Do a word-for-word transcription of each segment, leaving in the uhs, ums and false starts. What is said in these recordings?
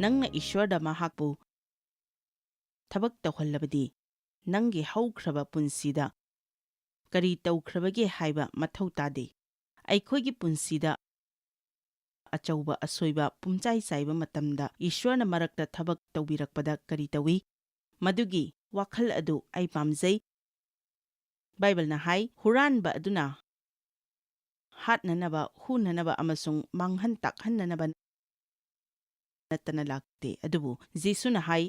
ꯅꯪꯅ ꯏꯁ꯭ꯋꯔꯗ ꯃꯍꯥꯛꯄꯨ ꯊꯕꯛ ꯇꯧꯍꯜꯂꯕꯗꯤ, ꯅꯪꯒꯤ ꯍꯧꯈ꯭ꯔꯕ ꯄꯨꯟꯁꯤꯗ ꯀꯔꯤ ꯇꯧꯈ꯭ꯔꯕꯒꯦ ꯍꯥꯏꯕ ꯃꯊꯧ ꯇꯥꯗꯦ꯫ ꯑꯩꯈꯣꯏꯒꯤ ꯄꯨꯟꯁꯤꯗ ꯑꯆꯧꯕ ꯑꯁꯣꯏꯕ ꯄꯨꯝꯆꯥꯏ ꯆꯥꯏꯕ ꯃꯇꯝꯗ ꯏꯁ꯭ꯋꯔꯅ ꯃꯔꯛꯇ ꯊꯕꯛ ꯇꯧꯕꯤꯔꯛꯄꯗ ꯀꯔꯤ ꯇꯧꯏ? ꯃꯗꯨꯒꯤ ꯋꯥꯈꯜ ꯑꯗꯨ ꯑꯩ ꯄꯥꯝꯖꯩ꯫ ꯕꯥꯏꯕꯜꯅ ꯍꯥꯏ, "ꯍꯨꯔꯥꯟꯕ ꯑꯗꯨꯅ ꯍꯥꯠꯅꯅꯕ, ꯍꯨꯅꯅꯕ ꯑꯃꯁꯨꯡ ꯃꯥꯡꯍꯟ ꯇꯥꯛꯍꯟꯅꯅꯕ ꯅꯠꯇꯅ ꯂꯥꯛꯇꯦ꯫" ꯑꯗꯨꯕꯨ ꯖꯤꯁꯨꯅ ꯍꯥꯏ,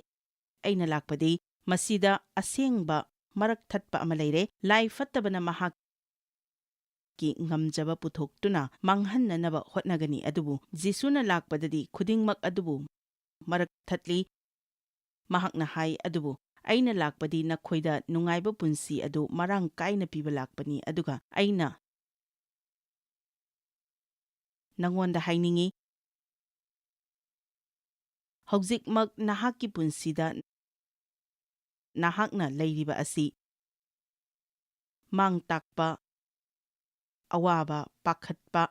"ꯑꯩꯅ ꯂꯥꯛꯄꯗꯤ ꯃꯁꯤꯗ ꯑꯁꯦꯡꯕ ꯃꯔꯛ ꯊꯠꯄ ꯑꯃ ꯂꯩꯔꯦ꯫ ꯂꯥꯏ ꯐꯠꯇꯕꯅ ꯃꯍꯥꯛꯀꯤ ꯉꯝꯖꯕ ꯄꯨꯊꯣꯛꯇꯨꯅ ꯃꯥꯡꯍꯟꯅꯅꯕ ꯍꯣꯠꯅꯒꯅꯤ꯫" ꯑꯗꯨꯕꯨ ꯖꯤꯁꯨꯅ ꯂꯥꯛꯄꯗꯗꯤ ꯈꯨꯗꯤꯡꯃꯛ ꯑꯗꯨꯕꯨ ꯃꯔꯛ ꯊꯠꯂꯤ꯫ ꯃꯍꯥꯛꯅ ꯍꯥꯏ, "ꯑꯗꯨꯕꯨ ꯑꯩꯅ ꯂꯥꯛꯄꯗꯤ ꯅꯈꯣꯏꯗ ꯅꯨꯡꯉꯥꯏꯕ ꯄꯨꯟꯁꯤ ꯑꯗꯨ ꯃꯔꯥꯡ ꯀꯥꯏꯅ ꯄꯤꯕ ꯂꯥꯛꯄꯅꯤ꯫ ꯑꯗꯨꯒ ꯑꯩꯅ ꯅꯉꯣꯟꯗ ꯍꯥꯏꯅꯤꯡꯏ, ꯍꯧꯖꯤꯛꯃꯛ ꯅꯍꯥꯛꯀꯤ ꯄꯨꯟꯁꯤꯗ ꯅꯍꯥꯛꯅ ꯂꯩꯔꯤꯕ ꯑꯁꯤ ꯃꯥꯡ ꯇꯥꯛꯄ, ꯑꯋꯥꯕ, ꯄꯥꯈꯠꯄ,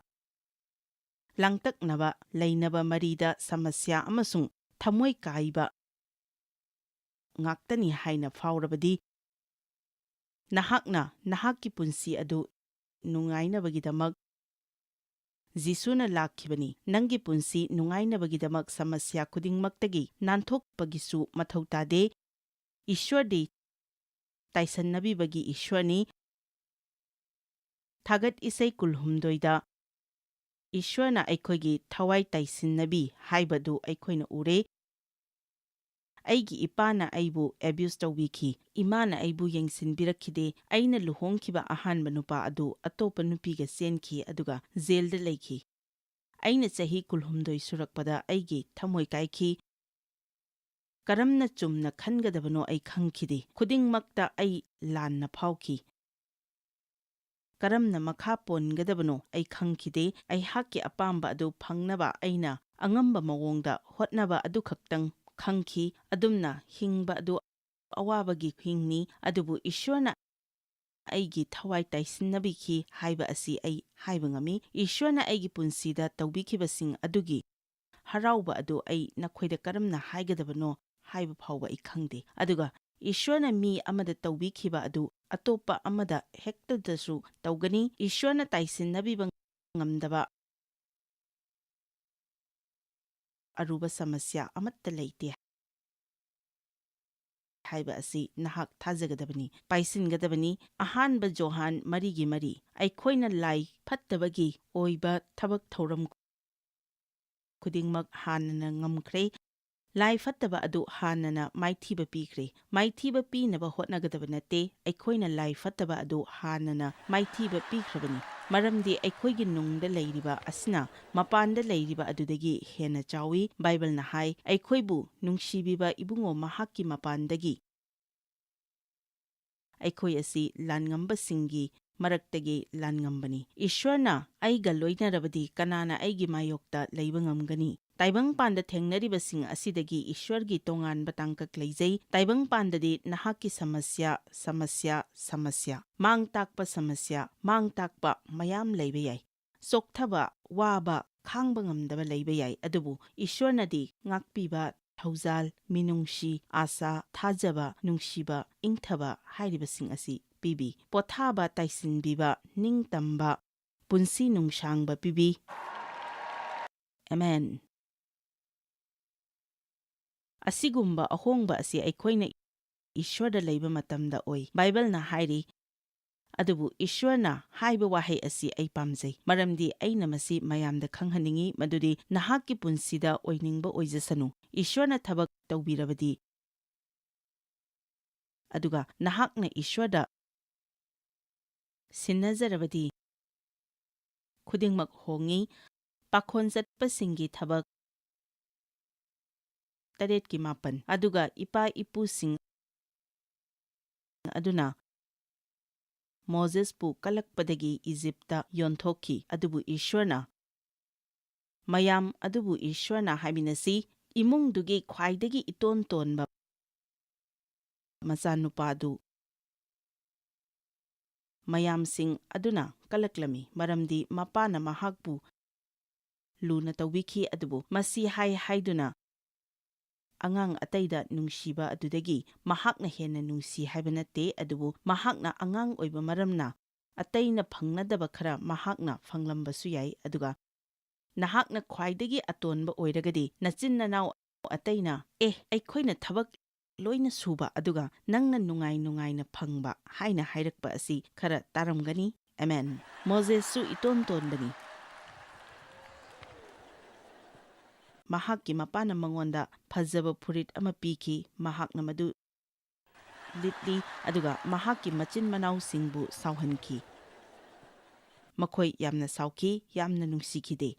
ꯂꯥꯡꯇꯛꯅꯕ, ꯂꯩꯅꯕ ꯃꯔꯤꯗ ꯁꯃꯁ꯭ꯌꯥ ꯑꯃꯁꯨꯡ ꯊꯃꯣꯏ ꯀꯥꯏꯕ ꯉꯥꯛꯇꯅꯤ ꯍꯥꯏꯅ ꯐꯥꯎꯔꯕꯗꯤ, ꯅꯍꯥꯛꯅ ꯅꯍꯥꯛꯀꯤ ꯄꯨꯟꯁꯤ ꯑꯗꯨ ꯅꯨꯡꯉꯥꯏꯅꯕꯒꯤꯗꯃꯛ ꯖꯤꯁꯨꯅ ꯂꯥꯛꯈꯤꯕꯅꯤ꯫ ꯅꯪꯒꯤ ꯄꯨꯟꯁꯤ ꯅꯨꯡꯉꯥꯏꯅꯕꯒꯤꯗꯃꯛ ꯁꯃꯁ꯭ꯌꯥ ꯈꯨꯗꯤꯡꯃꯛꯇꯒꯤ ꯅꯥꯟꯊꯣꯛꯄꯒꯤꯁꯨ ꯃꯊꯧ ꯇꯥꯗꯦ꯫ ꯏꯁ꯭ꯋꯔꯗꯤ ꯇꯥꯏꯁꯟꯅꯕꯤꯕꯒꯤ ꯏꯁ꯭ꯋꯔꯅꯤ꯫ ꯊꯥꯒꯠ ꯏꯁꯩ ꯀꯨꯟꯍꯨꯝꯗꯣꯏꯗ ꯏꯁ꯭ꯋꯔꯅ ꯑꯩꯈꯣꯏꯒꯤ ꯊꯋꯥꯏ ꯇꯥꯏꯁꯤꯟꯅꯕꯤ ꯍꯥꯏꯕꯗꯨ ꯑꯩꯈꯣꯏꯅ ꯎꯔꯦ꯫ "ꯑꯩꯒꯤ ꯏꯄꯥꯅ ꯑꯩꯕꯨ ꯑꯦꯕ꯭ꯌꯨꯁ ꯇꯧꯕꯤꯈꯤ, ꯏꯃꯥꯅ ꯑꯩꯕꯨ ꯌꯦꯡꯁꯤꯟꯕꯤꯔꯛꯈꯤꯗꯦ꯫ ꯑꯩꯅ ꯂꯨꯍꯣꯡꯈꯤꯕ ꯑꯍꯥꯟꯕ ꯅꯨꯄꯥ ꯑꯗꯨ ꯑꯇꯣꯞꯄ ꯅꯨꯄꯤꯒ ꯆꯦꯟꯈꯤ ꯑꯗꯨꯒ ꯖꯦꯜꯗ ꯂꯩꯈꯤ꯫ ꯑꯩꯅ ꯆꯍꯤ ꯀꯨꯟꯍꯨꯝꯗꯣꯏ ꯁꯨꯔꯛꯄꯗ ꯑꯩꯒꯤ ꯊꯃꯣꯏ ꯀꯥꯏꯈꯤ꯫ ꯀꯔꯝꯅ ꯆꯨꯝꯅ ꯈꯟꯒꯗꯕꯅꯣ ꯑꯩ ꯈꯪꯈꯤꯗꯦ꯫ ꯈꯨꯗꯤꯡꯃꯛꯇ ꯑꯩ ꯂꯥꯟꯅ ꯐꯥꯎꯈꯤ꯫ ꯀꯔꯝꯅ ꯃꯈꯥ ꯄꯣꯟꯒꯗꯕꯅꯣ ꯑꯩ ꯈꯪꯈꯤꯗꯦ꯫ ꯑꯩꯍꯥꯛꯀꯤ ꯑꯄꯥꯝꯕ ꯑꯗꯨ ꯐꯪꯅꯕ ꯑꯩꯅ ꯑꯉꯝꯕ ꯃꯑꯣꯡꯗ ꯍꯣꯠꯅꯕ ꯑꯗꯨꯈꯛꯇꯪ ꯈꯪꯈꯤ꯫ ꯑꯗꯨꯝꯅ ꯍꯤꯡꯕ ꯑꯗꯨ ꯑꯋꯥꯕꯒꯤ ꯍꯤꯡꯅꯤ, ꯑꯗꯨꯕꯨ ꯏꯁ꯭ꯋꯔꯅ ꯑꯩꯒꯤ ꯊꯋꯥꯏ ꯇꯥꯏꯁꯤꯟꯅꯕꯤꯈꯤ ꯍꯥꯏꯕ ꯑꯁꯤ ꯑꯩ ꯍꯥꯏꯕ ꯉꯝꯃꯤ꯫ ꯏꯁ꯭ꯋꯔꯅ ꯑꯩꯒꯤ ꯄꯨꯟꯁꯤꯗ ꯇꯧꯕꯤꯈꯤꯕꯁꯤꯡ ꯑꯗꯨꯒꯤ ꯍꯔꯥꯎꯕ ꯑꯗꯨ ꯑꯩ ꯅꯈꯣꯏꯗ ꯀꯔꯝꯅ ꯍꯥꯏꯒꯗꯕꯅꯣ ꯍꯥꯏꯕ ꯐꯥꯎꯕ ꯑꯩ ꯈꯪꯗꯦ꯫ ꯑꯗꯨꯒ ꯏꯁ꯭ꯋꯔꯅ ꯃꯤ ꯑꯃꯗ ꯇꯧꯕꯤꯈꯤꯕ ꯑꯗꯨ ꯑꯇꯣꯞꯄ ꯑꯃꯗ ꯍꯦꯛꯇꯗꯁꯨ ꯇꯧꯒꯅꯤ꯫ ꯏꯁ꯭ꯋꯔꯅ ꯇꯥꯏꯁꯤꯟꯅꯕꯤꯕ ꯉꯝꯗꯕ ꯑꯔꯨꯕ ꯁꯃꯁ꯭ꯌꯥ ꯑꯃꯠꯇ ꯂꯩꯇꯦ ꯍꯥꯏꯕ ꯑꯁꯤ ꯅꯍꯥꯛ ꯊꯥꯖꯒꯗꯕꯅꯤ, ꯄꯥꯏꯁꯤꯟꯒꯗꯕꯅꯤ꯫ ꯑꯍꯥꯟꯕ ꯖꯣꯍꯥꯟ ꯃꯔꯤꯒꯤ ꯃꯔꯤ, ꯑꯩꯈꯣꯏꯅ ꯂꯥꯏ ꯐꯠꯇꯕꯒꯤ ꯑꯣꯏꯕ ꯊꯕꯛ ꯊꯧꯔꯝ ꯈꯨꯗꯤꯡꯃꯛ ꯍꯥꯟꯅꯅ ꯉꯝꯈ꯭ꯔꯦ꯫ ꯂꯥꯏ ꯐꯠꯇꯕ ꯑꯗꯨ ꯍꯥꯟꯅꯅ ꯃꯥꯏꯊꯤꯕ ꯄꯤꯈ꯭ꯔꯦ꯫ ꯃꯥꯏꯊꯤꯕ ꯄꯤꯅꯕ ꯍꯣꯠꯅꯒꯗꯕ ꯅꯠꯇꯦ꯫ ꯑꯩꯈꯣꯏꯅ ꯂꯥꯏ ꯐꯠꯇꯕ ꯑꯗꯨ ꯍꯥꯟꯅꯅ ꯃꯥꯏꯊꯤꯕ ꯄꯤꯈ꯭ꯔꯕꯅꯤ, ꯃꯔꯝꯗꯤ ꯑꯩꯈꯣꯏꯒꯤ ꯅꯨꯡꯗ ꯂꯩꯔꯤꯕ ꯑꯁꯤꯅ ꯃꯄꯥꯟꯗ ꯂꯩꯔꯤꯕ ꯑꯗꯨꯗꯒꯤ ꯍꯦꯟꯅ ꯆꯥꯎꯏ꯫ ꯕꯥꯏꯕꯜꯅ ꯍꯥꯏ, "ꯑꯩꯈꯣꯏꯕꯨ ꯅꯨꯡꯁꯤꯕꯤꯕ ꯏꯕꯨꯡꯉꯣ ꯃꯍꯥꯛꯀꯤ ꯃꯄꯥꯟꯗꯒꯤ ꯑꯩꯈꯣꯏ ꯑꯁꯤ ꯂꯥꯟꯉꯝꯕꯁꯤꯡꯒꯤ ꯃꯔꯛꯇꯒꯤ ꯂꯥꯟꯉꯝꯕꯅꯤ꯫ ꯏꯁ꯭ꯋꯔꯅ ꯑꯩꯒ ꯂꯣꯏꯅꯔꯕꯗꯤ ꯀꯅꯥꯅ ꯑꯩꯒꯤ ꯃꯥꯌꯣꯛꯇ ꯂꯩꯕ ꯉꯝꯒꯅꯤ?" ꯇꯥꯏꯕꯪꯄꯥꯟꯗ ꯊꯦꯡꯅꯔꯤꯕꯁꯤꯡ ꯑꯁꯤꯗꯒꯤ ꯏꯁ꯭ꯋꯔꯒꯤ ꯇꯣꯉꯥꯟꯕ ꯇꯥꯡꯀꯛ ꯂꯩꯖꯩ꯫ ꯇꯥꯏꯕꯪꯄꯥꯟꯗꯗꯤ ꯅꯍꯥꯛꯀꯤ ꯁꯃꯁ꯭ꯌꯥ, ꯁꯃꯁ꯭ꯌꯥ, ꯁꯃꯁ꯭ꯌꯥ, ꯃꯥꯡ ꯇꯥꯛꯄ ꯁꯃꯁ꯭ꯌꯥ, ꯃꯥꯡ ꯇꯥꯛꯄ ꯃꯌꯥꯝ ꯂꯩꯕ ꯌꯥꯏ꯫ ꯆꯣꯛꯊꯕ, ꯋꯥꯕ, ꯈꯥꯡꯕ ꯉꯝꯗꯕ ꯂꯩꯕ ꯌꯥꯏ, ꯑꯗꯨꯕꯨ ꯏꯁ꯭ꯋꯔꯅꯗꯤ ꯉꯥꯛꯄꯤꯕ, ꯊꯧꯖꯥꯜ, ꯃꯤꯅꯨꯡꯁꯤ, ꯑꯥꯁꯥ, ꯊꯥꯖꯕ, ꯅꯨꯡꯁꯤꯕ, ꯏꯪꯊꯕ ꯍꯥꯏꯔꯤꯕꯁꯤꯡ ꯑꯁꯤ ꯄꯤꯕꯤ꯫ ꯄꯣꯊꯥꯕ, ꯇꯥꯏꯁꯤꯟꯕꯤꯕ, ꯅꯤꯡꯇꯝꯕ, ꯄꯨꯟꯁꯤ ꯅꯨꯡꯁꯥꯡꯕ ꯄꯤꯕꯤ꯫ ꯑꯃꯦꯟ꯫ ꯑꯁꯤꯒꯨꯝꯕ ꯑꯍꯣꯡꯕ ꯑꯁꯤ ꯑꯩꯈꯣꯏꯅ ꯏꯁ꯭ꯋꯔꯗ ꯂꯩꯕ ꯃꯇꯝꯗ ꯑꯣꯏ꯫ ꯕꯥꯏꯕꯜꯅ ꯍꯥꯏꯔꯤ, ꯑꯗꯨꯕꯨ ꯏꯁ꯭ꯋꯔꯅ ꯍꯥꯏꯕ ꯋꯥꯍꯩ ꯑꯁꯤ ꯑꯩ ꯄꯥꯝꯖꯩ, ꯃꯔꯝꯗꯤ ꯑꯩꯅ ꯃꯁꯤ ꯃꯌꯥꯝꯗ ꯈꯪꯍꯟꯅꯤꯡꯏ, ꯃꯗꯨꯗꯤ ꯅꯍꯥꯛꯀꯤ ꯄꯨꯟꯁꯤꯗ ꯑꯣꯏꯅꯤꯡꯕ ꯑꯣꯏꯖꯁꯅꯨ, ꯏꯁ꯭ꯋꯔꯅ ꯊꯕꯛ ꯇꯧꯕꯤꯔꯕꯗꯤ, ꯑꯗꯨꯒ ꯅꯍꯥꯛꯅ ꯏꯁ꯭ꯋꯔꯗ ꯁꯤꯟꯅꯖꯔꯕꯗꯤ, ꯈꯨꯗꯤꯡꯃꯛ ꯍꯣꯡꯏ꯫ ꯄꯥꯈꯣꯟ ꯆꯠꯄꯁꯤꯡꯒꯤ ꯊꯕꯛ ꯇꯔꯦꯠꯀꯤ ꯃꯥꯄꯟ꯫ ꯑꯗꯨꯒ ꯏꯄꯥ ꯏꯄꯨꯁꯤꯡ ꯑꯗꯨꯅ ꯃꯣꯖꯦꯁꯄꯨ ꯀꯜꯂꯛꯄꯗꯒꯤ ꯏꯖꯤꯞꯇ ꯌꯣꯟꯊꯣꯛꯈꯤ, ꯑꯗꯨꯕꯨ ꯏꯁ꯭ꯋꯔꯅ, ꯃꯌꯥꯝ ꯑꯗꯨꯕꯨ ꯏꯁ꯭ꯋꯔꯅ ꯍꯥꯏꯃꯤꯟꯅꯁꯤ, ꯏꯃꯨꯡꯗꯨꯒꯤ ꯈ꯭ꯋꯥꯏꯗꯒꯤ ꯏꯇꯣꯟ ꯇꯣꯟꯕ ꯃꯆꯥꯅꯨꯄꯥꯗꯨ ꯃꯌꯥꯝꯁꯤꯡ ꯑꯗꯨꯅ ꯀꯜꯂꯛꯂꯝꯃꯤ, ꯃꯔꯝꯗꯤ ꯃꯄꯥꯅ ꯃꯍꯥꯛꯄꯨ ꯂꯨꯅ ꯇꯧꯕꯤꯈꯤ, ꯑꯗꯨꯕꯨ ꯃꯁꯤ ꯍꯥꯏ ꯍꯥꯏꯗꯨꯅ ꯑꯉꯥꯡ ꯑꯇꯩꯗ ꯅꯨꯡꯁꯤꯕ ꯑꯗꯨꯗꯒꯤ ꯃꯍꯥꯛꯅ ꯍꯦꯟꯅ ꯅꯨꯡꯁꯤ ꯍꯥꯏꯕ ꯅꯠꯇꯦ, ꯑꯗꯨꯕꯨ ꯃꯍꯥꯛꯅ ꯑꯉꯥꯡ ꯑꯣꯏꯕ ꯃꯔꯝꯅ ꯑꯇꯩꯅ ꯐꯪꯅꯗꯕ ꯈꯔ ꯃꯍꯥꯛꯅ ꯐꯪꯂꯝꯕꯁꯨ ꯌꯥꯏ꯫ ꯑꯗꯨꯒ ꯅꯍꯥꯛꯅ ꯈ꯭ꯋꯥꯏꯗꯒꯤ ꯑꯇꯣꯟꯕ ꯑꯣꯏꯔꯒꯗꯤ ꯅꯆꯤꯟ ꯅꯅꯥꯎ ꯑꯇꯩꯅ, "ꯑꯦ, ꯑꯩꯈꯣꯏꯅ ꯊꯕꯛ ꯂꯣꯏꯅ ꯁꯨꯕ ꯑꯗꯨꯒ ꯅꯪꯅ ꯅꯨꯡꯉꯥꯏ ꯅꯨꯡꯉꯥꯏꯅ ꯐꯪꯕ" ꯍꯥꯏꯅ ꯍꯥꯏꯔꯛꯄ ꯑꯁꯤ ꯈꯔ ꯇꯥꯔꯝꯒꯅꯤ꯫ ꯑꯃꯦꯟ꯫ ꯃꯣꯖꯦꯁꯁꯨ ꯏꯇꯣꯟ ꯇꯣꯟꯕꯅꯤ꯫ ꯃꯍꯥꯛꯀꯤ ꯃꯄꯥꯅ ꯃꯉꯣꯟꯗ ꯐꯖꯕ ꯐꯨꯔꯤꯠ ꯑꯃ ꯄꯤꯈꯤ꯫ ꯃꯍꯥꯛꯅ ꯃꯗꯨ ꯂꯤꯠꯂꯤ, ꯑꯗꯨꯒ ꯃꯍꯥꯛꯀꯤ ꯃꯆꯤꯟ ꯃꯅꯥꯎꯁꯤꯡꯕꯨ ꯁꯥꯎꯍꯟꯈꯤ꯫ ꯃꯈꯣꯏ ꯌꯥꯝꯅ ꯁꯥꯎꯈꯤ, ꯌꯥꯝꯅ ꯅꯨꯡꯁꯤꯈꯤꯗꯦ꯫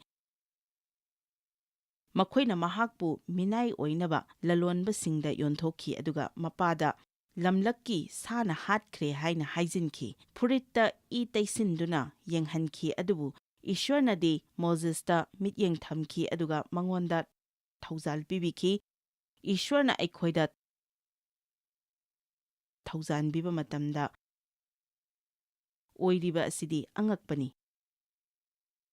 ꯃꯈꯣꯏꯅ ꯃꯍꯥꯛꯄꯨ ꯃꯤꯅꯥꯏ ꯑꯣꯏꯅꯕ ꯂꯂꯣꯟꯕꯁꯤꯡꯗ ꯌꯣꯟꯊꯣꯛꯈꯤ, ꯑꯗꯨꯒ ꯃꯄꯥꯗ "ꯂꯝꯂꯛꯀꯤ ꯁꯥꯅ ꯍꯥꯠꯈ꯭ꯔꯦ" ꯍꯥꯏꯅ ꯍꯥꯏꯖꯤꯟꯈꯤ꯫ ꯐꯨꯔꯤꯠꯇ ꯏ ꯇꯩꯁꯤꯟꯗꯨꯅ ꯌꯦꯡꯍꯟꯈꯤ, ꯑꯗꯨꯕꯨ ꯏꯁ꯭ꯋꯔꯅꯗꯤ ꯃꯣꯖꯦꯁꯇ ꯃꯤꯠꯌꯦꯡ ꯊꯝꯈꯤ, ꯑꯗꯨꯒ ꯃꯉꯣꯟꯗ ꯊꯧꯖꯥꯜ ꯄꯤꯕꯤꯈꯤ꯫ ꯏꯁ꯭ꯋꯔꯅ ꯑꯩꯈꯣꯏꯗ ꯊꯧꯖꯥꯟꯕꯤꯕ ꯃꯇꯝꯗ ꯑꯣꯏꯔꯤꯕ ꯑꯁꯤꯗꯤ ꯑꯉꯛꯄꯅꯤ꯫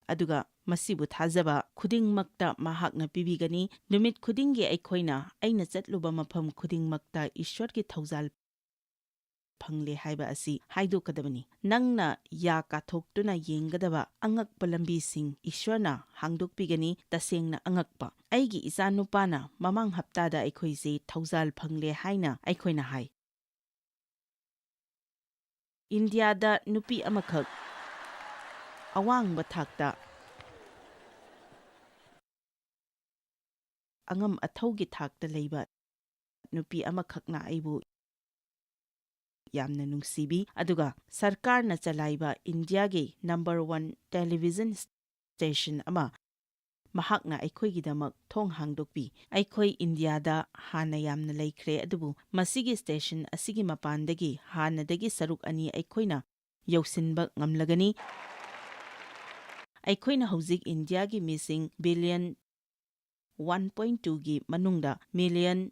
ꯑꯗꯨꯒ ꯃꯁꯤꯕꯨ ꯊꯥꯖꯕ ꯈꯨꯗꯤꯡꯃꯛꯇ ꯃꯍꯥꯛꯅ ꯄꯤꯕꯤꯒꯅꯤ꯫ ꯅꯨꯃꯤꯠ ꯈꯨꯗꯤꯡꯒꯤ ꯑꯩꯈꯣꯏꯅ "ꯑꯩꯅ ꯆꯠꯂꯨꯕ ꯃꯐꯝ ꯈꯨꯗꯤꯡꯃꯛꯇ ꯏꯁ꯭ꯋꯔꯒꯤ ꯊꯧꯖꯥꯜ ꯐꯪꯂꯦ" ꯍꯥꯏꯕ ꯑꯁꯤ ꯍꯥꯏꯗꯣꯛꯀꯗꯕꯅꯤ꯫ ꯅꯪꯅ ꯌꯥ ꯀꯥꯊꯣꯛꯇꯨꯅ ꯌꯦꯡꯒꯗꯕ ꯑꯉꯛꯄ ꯂꯝꯕꯤꯁꯤꯡ ꯏꯁ꯭ꯋꯔꯅ ꯍꯥꯡꯗꯣꯛꯄꯤꯒꯅꯤ, ꯇꯁꯦꯡꯅ ꯑꯉꯛꯄ꯫ ꯑꯩꯒꯤ ꯏꯆꯥꯅꯨꯄꯥꯅ ꯃꯃꯥꯡ ꯍꯞꯇꯥꯗ ꯑꯩꯈꯣꯏꯁꯦ ꯊꯧꯖꯥꯜ ꯐꯪꯂꯦ ꯍꯥꯏꯅ ꯑꯩꯈꯣꯏꯅ ꯍꯥꯏ꯫ ꯏꯟꯗꯤꯌꯥꯗ ꯅꯨꯄꯤ ꯑꯃꯈꯛ ꯑꯋꯥꯡꯕ ꯊꯥꯛꯇ, ꯑꯉꯝ ꯑꯊꯧꯒꯤ ꯊꯥꯛꯇ ꯂꯩꯕ ꯅꯨꯄꯤ ꯑꯃꯈꯛꯅ ꯑꯩꯕꯨ ꯌꯥꯝꯅ ꯅꯨꯡꯁꯤꯕꯤ, ꯑꯗꯨꯒ ꯁꯔꯀꯥꯔꯅ ꯆꯂꯥꯏꯕ ꯏꯟꯗꯤꯌꯥꯒꯤ number one television station ꯑꯃ ꯃꯍꯥꯛꯅ ꯑꯩꯈꯣꯏꯒꯤꯗꯃꯛ ꯊꯣꯡ ꯍꯥꯡꯗꯣꯛꯄꯤ꯫ ꯑꯩꯈꯣꯏ ꯏꯟꯗꯤꯌꯥꯗ ꯍꯥꯟꯅ ꯌꯥꯝꯅ ꯂꯩꯈ꯭ꯔꯦ, ꯑꯗꯨꯕꯨ ꯃꯁꯤꯒꯤ station ꯑꯁꯤꯒꯤ ꯃꯄꯥꯟꯗꯒꯤ ꯍꯥꯟꯅꯗꯒꯤ ꯁꯔꯨꯛ ꯑꯅꯤ ꯑꯩꯈꯣꯏꯅ ꯌꯧꯁꯤꯟꯕ ꯉꯝꯂꯒꯅꯤ꯫ ꯑꯩꯈꯣꯏꯅ ꯍꯧꯖꯤꯛ ꯏꯟꯗꯤꯌꯥꯒꯤ ꯃꯤꯁꯤꯡ billion one point two ꯒꯤ ꯃꯅꯨꯡꯗ million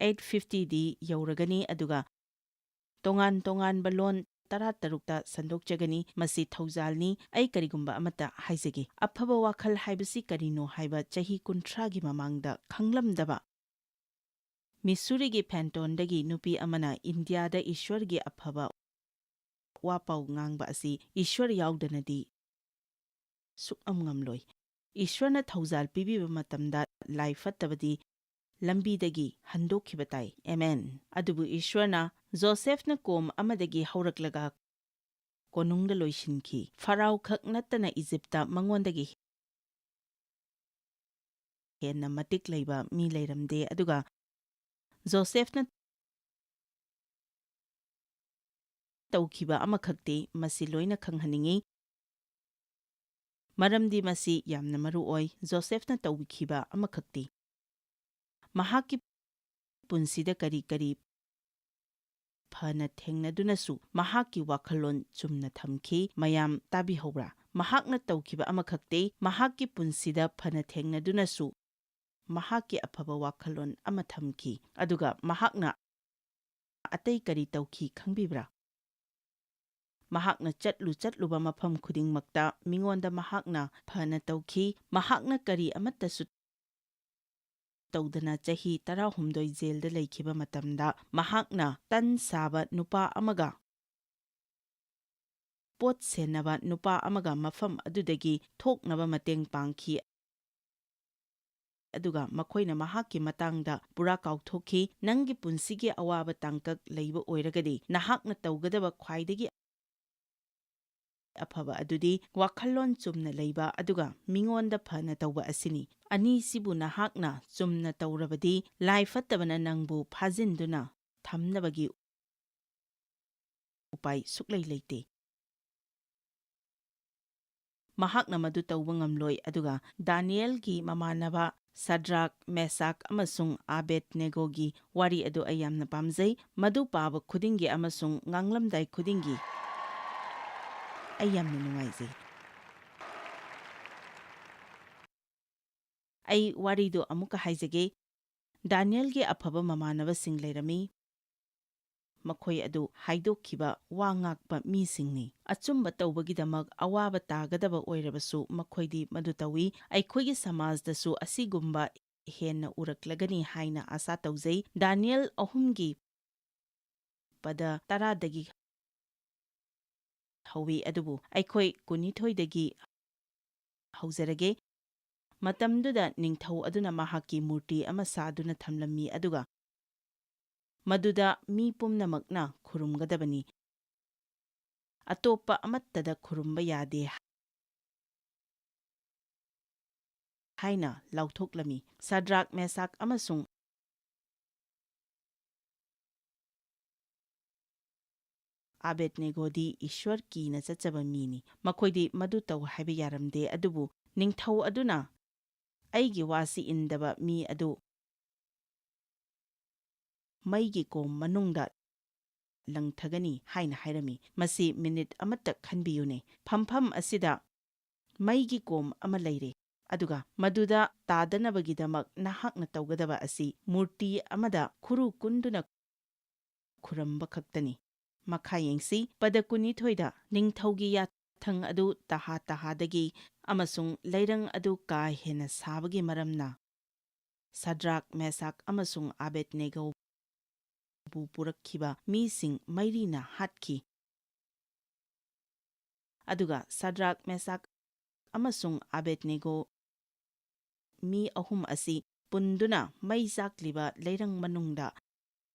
eight fifty ꯗꯤ ꯌꯧꯔꯒꯅꯤ, ꯑꯗꯨꯒ ꯇꯣꯉꯥꯟ ꯇꯣꯉꯥꯟꯕ ꯂꯣꯟ ꯇꯔꯥꯇꯔꯨꯛꯇ ꯁꯟꯗꯣꯛꯆꯒꯅꯤ꯫ ꯃꯁꯤ ꯊꯧꯖꯥꯜꯅꯤ꯫ ꯑꯩ ꯀꯔꯤꯒꯨꯝꯕ ꯑꯃꯠꯇ ꯍꯥꯏꯖꯒꯦ꯫ ꯑꯐꯕ ꯋꯥꯈꯜ ꯍꯥꯏꯕꯁꯤ ꯀꯔꯤꯅꯣ ꯍꯥꯏꯕ ꯆꯍꯤ ꯀꯨꯟꯊ꯭ꯔꯥꯒꯤ ꯃꯃꯥꯡꯗ ꯈꯪꯂꯝꯗꯕ ꯃꯤꯁꯨꯔꯤꯒꯤ ꯐꯦꯟꯇꯣꯟꯗꯒꯤ ꯅꯨꯄꯤ ꯑꯃꯅ ꯏꯟꯗꯤꯌꯥꯗ ꯏꯁ꯭ꯋꯔꯒꯤ ꯑꯐꯕ ꯋꯥꯄꯥꯎ ꯉꯥꯡꯕ ꯑꯁꯤ ꯏꯁ꯭ꯋꯔ ꯌꯥꯎꯗꯅꯗꯤ ꯁꯨꯛꯉꯝ ꯉꯝꯂꯣꯏ꯫ ꯏꯁ꯭ꯋꯔꯅ ꯊꯧꯖꯥꯜ ꯄꯤꯕꯤꯕ ꯃꯇꯝꯗ ꯂꯥꯏ ꯐꯠꯇꯕꯗꯤ ꯂꯝꯕꯤꯗꯒꯤ ꯍꯟꯗꯣꯛꯈꯤꯕ ꯇꯥꯏ꯫ ꯑꯦꯃꯦꯟ꯫ ꯑꯗꯨꯕꯨ ꯏꯁ꯭ꯋꯔꯅ ꯖꯣꯁꯦꯐꯅ ꯀꯣꯝ ꯑꯃꯗꯒꯤ ꯍꯧꯔꯛꯂꯒ ꯀꯣꯅꯨꯡꯗ ꯂꯣꯏꯁꯤꯟꯈꯤ꯫ ꯐꯔꯥꯎ ꯈꯛ ꯅꯠꯇꯅ ꯏꯖꯤꯞꯇ ꯃꯉꯣꯟꯗꯒꯤ ꯍꯦꯟꯅ ꯃꯇꯤꯛ ꯂꯩꯕ ꯃꯤ ꯂꯩꯔꯝꯗꯦ, ꯑꯗꯨꯒ ꯖꯣꯁꯦꯐꯅ ꯇꯧꯈꯤꯕ ꯑꯃꯈꯛꯇꯤ ꯃꯁꯤ ꯂꯣꯏꯅ ꯈꯪꯍꯟꯅꯤꯡꯏ, ꯃꯔꯝꯗꯤ ꯃꯁꯤ ꯌꯥꯝꯅ ꯃꯔꯨ ꯑꯣꯏ꯫ ꯖꯣꯁꯦꯐꯅ ꯇꯧꯈꯤꯕ ꯑꯃꯈꯛꯇꯤ ꯃꯍꯥꯛꯀꯤ ꯄꯨꯟꯁꯤꯗ ꯀꯔꯤ ꯀꯔꯤ ꯐꯅ ꯊꯦꯡꯅꯗꯨꯅꯁꯨ ꯃꯍꯥꯛꯀꯤ ꯋꯥꯈꯜꯂꯣꯟ ꯆꯨꯝꯅ ꯊꯝꯈꯤ꯫ ꯃꯌꯥꯝ ꯇꯥꯕꯤꯍꯧꯕ꯭ꯔꯥ? ꯃꯍꯥꯛꯅ ꯇꯧꯈꯤꯕ ꯑꯃꯈꯛꯇꯤ ꯃꯍꯥꯛꯀꯤ ꯄꯨꯟꯁꯤꯗ ꯐꯅ ꯊꯦꯡꯅꯗꯨꯅꯁꯨ ꯃꯍꯥꯛꯀꯤ ꯑꯐꯕ ꯋꯥꯈꯜꯂꯣꯟ ꯑꯃ ꯊꯝꯈꯤ꯫ ꯑꯗꯨꯒ ꯃꯍꯥꯛꯅ ꯑꯇꯩ ꯀꯔꯤ ꯇꯧꯈꯤ ꯈꯪꯕꯤꯕ꯭ꯔꯥ? ꯃꯍꯥꯛꯅ ꯆꯠꯂꯨ ꯆꯠꯂꯨꯕ ꯃꯐꯝ ꯈꯨꯗꯤꯡꯃꯛꯇ ꯃꯤꯉꯣꯟꯗ ꯃꯍꯥꯛꯅ ꯐꯅ ꯇꯧꯈꯤ꯫ ꯃꯍꯥꯛꯅ ꯀꯔꯤ ꯑꯃꯠꯇꯁꯨ ꯇꯧꯗꯅ ꯆꯍꯤ ꯇꯔꯥꯍꯨꯝꯗꯣꯏ ꯖꯦꯜꯗ ꯂꯩꯈꯤꯕ ꯃꯇꯝꯗ, ꯃꯍꯥꯛꯅ ꯇꯟ ꯁꯥꯕ ꯅꯨꯄꯥ ꯑꯃꯒ ꯄꯣꯠ ꯁꯦꯟꯅꯕ ꯅꯨꯄꯥ ꯑꯃꯒ ꯃꯐꯝ ꯑꯗꯨꯗꯒꯤ ꯊꯣꯛꯅꯕ ꯃꯇꯦꯡ ꯄꯥꯡꯈꯤ, ꯑꯗꯨꯒ ꯃꯈꯣꯏꯅ ꯃꯍꯥꯛꯀꯤ ꯃꯇꯥꯡꯗ ꯄꯨꯔꯥ ꯀꯥꯎꯊꯣꯛꯈꯤ꯫ ꯅꯪꯒꯤ ꯄꯨꯟꯁꯤꯒꯤ ꯑꯋꯥꯕ ꯇꯥꯡꯀꯛ ꯂꯩꯕ ꯑꯣꯏꯔꯒꯗꯤ, ꯅꯍꯥꯛꯅ ꯇꯧꯒꯗꯕ ꯈ꯭ꯋꯥꯏꯗꯒꯤ ꯑꯐꯕ ꯑꯗꯨꯗꯤ ꯋꯥꯈꯜꯂꯣꯟ ꯆꯨꯝꯅ ꯂꯩꯕ ꯑꯗꯨꯒ ꯃꯤꯉꯣꯟꯗ ꯐꯅ ꯇꯧꯕ ꯑꯁꯤꯅꯤ꯫ ꯑꯅꯤꯁꯤꯕꯨ ꯅꯍꯥꯛꯅ ꯆꯨꯝꯅ ꯇꯧꯔꯕꯗꯤ, ꯂꯥꯏ ꯐꯠꯇꯕꯅ ꯅꯪꯕꯨ ꯐꯥꯖꯤꯟꯗꯨꯅ ꯊꯝꯅꯕꯒꯤ ꯎꯄꯥꯏ ꯁꯨꯛꯂꯩ ꯂꯩꯇꯦ꯫ ꯃꯍꯥꯛꯅ ꯃꯗꯨ ꯇꯧꯕ ꯉꯝꯂꯣꯏ, ꯑꯗꯨꯒ ꯗꯥꯅꯤꯌꯦꯜꯒꯤ ꯃꯃꯥꯟꯅꯕ ꯁꯗ꯭ꯔꯥꯛ, ꯃꯦꯁꯥꯛ ꯑꯃꯁꯨꯡ ꯑꯕꯦꯗꯅꯦꯒꯣꯒꯤ ꯋꯥꯔꯤ ꯑꯗꯨ ꯑꯩ ꯌꯥꯝꯅ ꯄꯥꯝꯖꯩ꯫ ꯃꯗꯨ ꯄꯥꯕ ꯈꯨꯗꯤꯡꯒꯤ ꯑꯃꯁꯨꯡ ꯉꯥꯡꯂꯝꯗꯥꯏ ꯈꯨꯗꯤꯡꯒꯤ ꯑꯩ ꯌꯥꯝꯅ ꯅꯨꯡꯉꯥꯏꯖꯩ꯫ ꯑꯩ ꯋꯥꯔꯤꯗꯨ ꯑꯃꯨꯛꯀ ꯍꯥꯏꯖꯒꯦ꯫ ꯗꯥꯅꯤꯌꯦꯜꯒꯤ ꯑꯐꯕ ꯃꯃꯥꯟꯅꯕꯁꯤꯡ ꯂꯩꯔꯝꯃꯤ꯫ ꯃꯈꯣꯏ ꯑꯗꯨ ꯍꯥꯏꯗꯣꯛꯈꯤꯕ ꯋꯥ ꯉꯥꯛꯄ ꯃꯤꯁꯤꯡꯅꯤ꯫ ꯑꯆꯨꯝꯕ ꯇꯧꯕꯒꯤꯗꯃꯛ ꯑꯋꯥꯕ ꯇꯥꯒꯗꯕ ꯑꯣꯏꯔꯕꯁꯨ ꯃꯈꯣꯏꯗꯤ ꯃꯗꯨ ꯇꯧꯏ꯫ ꯑꯩꯈꯣꯏꯒꯤ ꯁꯃꯥꯖꯗꯁꯨ ꯑꯁꯤꯒꯨꯝꯕ ꯍꯦꯟꯅ ꯎꯔꯛꯂꯒꯅꯤ ꯍꯥꯏꯅ ꯑꯥꯁꯥ ꯇꯧꯖꯩ꯫ ꯗꯥꯅꯤꯌꯦꯜ ꯑꯍꯨꯝꯒꯤ ꯄꯗ ꯇꯔꯥꯗꯒꯤ ꯍꯧꯏ, ꯑꯗꯨꯕꯨ ꯑꯩꯈꯣꯏ ꯀꯨꯟꯅꯤꯊꯣꯏꯗꯒꯤ ꯍꯧꯖꯔꯒꯦ꯫ ꯃꯇꯝꯗꯨꯗ ꯅꯤꯡꯊꯧ ꯑꯗꯨꯅ ꯃꯍꯥꯛꯀꯤ ꯃꯨꯔꯇꯤ ꯑꯃ ꯁꯥꯗꯨꯅ ꯊꯝꯂꯝꯃꯤ, ꯑꯗꯨꯒ ꯃꯗꯨꯗ ꯃꯤ ꯄꯨꯝꯅꯃꯛꯅ ꯈꯨꯔꯨꯝꯒꯗꯕꯅꯤ, ꯑꯇꯣꯞꯄ ꯑꯃꯠꯇꯗ ꯈꯨꯔꯨꯝꯕ ꯌꯥꯗꯦ ꯍꯥꯏꯅ ꯂꯥꯎꯊꯣꯛꯂꯝꯃꯤ꯫ ꯁꯗ꯭ꯔꯥꯛ, ꯃꯦꯁꯥꯛ ꯑꯃꯁꯨꯡ ꯑꯕꯦꯗꯅꯦꯒꯣꯗꯤ ꯏꯁ꯭ꯋꯔ ꯀꯤꯅ ꯆꯠꯆꯕ ꯃꯤꯅꯤ꯫ ꯃꯈꯣꯏꯗꯤ ꯃꯗꯨ ꯇꯧ ꯍꯥꯏꯕ ꯌꯥꯔꯝꯗꯦ, ꯑꯗꯨꯕꯨ ꯅꯤꯡꯊꯧ ꯑꯗꯨꯅ ꯑꯩꯒꯤ ꯋꯥꯁꯤ ꯏꯟꯗꯕ ꯃꯤ ꯑꯗꯨ ꯃꯩꯒꯤ ꯀꯣꯝ ꯃꯅꯨꯡꯗ ꯂꯪꯊꯒꯅꯤ ꯍꯥꯏꯅ ꯍꯥꯏꯔꯝꯃꯤ꯫ ꯃꯁꯤ ꯃꯤꯅꯤꯠ ꯑꯃꯠꯇ ꯈꯟꯕꯤꯌꯨꯅꯦ꯫ ꯐꯝꯐꯝ ꯑꯁꯤꯗ ꯃꯩꯒꯤ ꯀꯣꯝ ꯑꯃ ꯂꯩꯔꯦ, ꯑꯗꯨꯒ ꯃꯗꯨꯗ ꯇꯥꯗꯅꯕꯒꯤꯗꯃꯛ ꯅꯍꯥꯛꯅ ꯇꯧꯒꯗꯕ ꯑꯁꯤ ꯃꯨꯔꯇꯤ ꯑꯃꯗ ꯈꯨꯔꯨ ꯀꯨꯟꯗꯨꯅ ꯈꯨꯔꯝꯕ ꯈꯛꯇꯅꯤ꯫ ꯃꯈꯥ ꯌꯦꯡꯁꯤ꯫ ꯄꯗ ꯀꯨꯟꯅꯤꯊꯣꯏꯗ ꯅꯤꯡꯊꯧꯒꯤ ꯌꯥꯊꯪ ꯑꯗꯨ ꯇꯍꯥ ꯇꯍꯥꯗꯒꯤ ꯑꯃꯁꯨꯡ ꯂꯩꯔꯪ ꯑꯗꯨ ꯀꯥ ꯍꯦꯟꯅ ꯁꯥꯕꯒꯤ ꯃꯔꯝꯅ ꯁꯗ꯭ꯔꯥꯛ, ꯃꯦꯁꯥꯛ ꯑꯃꯁꯨꯡ ꯑꯕꯦꯗꯅꯦꯒꯣꯕꯨ ꯄꯨꯔꯛꯈꯤꯕ ꯃꯤꯁꯤꯡ ꯃꯩꯔꯤꯅ ꯍꯥꯠꯈꯤ꯫ ꯑꯗꯨꯒ ꯁꯗ꯭ꯔꯥꯛ, ꯃꯦꯁꯥꯛ ꯑꯃꯁꯨꯡ ꯑꯕꯦꯗꯅꯦꯒꯣ, ꯃꯤ ꯑꯍꯨꯝ ꯑꯁꯤ ꯄꯨꯟꯗꯨꯅ ꯃꯩ ꯆꯥꯛꯂꯤꯕ ꯂꯩꯔꯪ ꯃꯅꯨꯡꯗ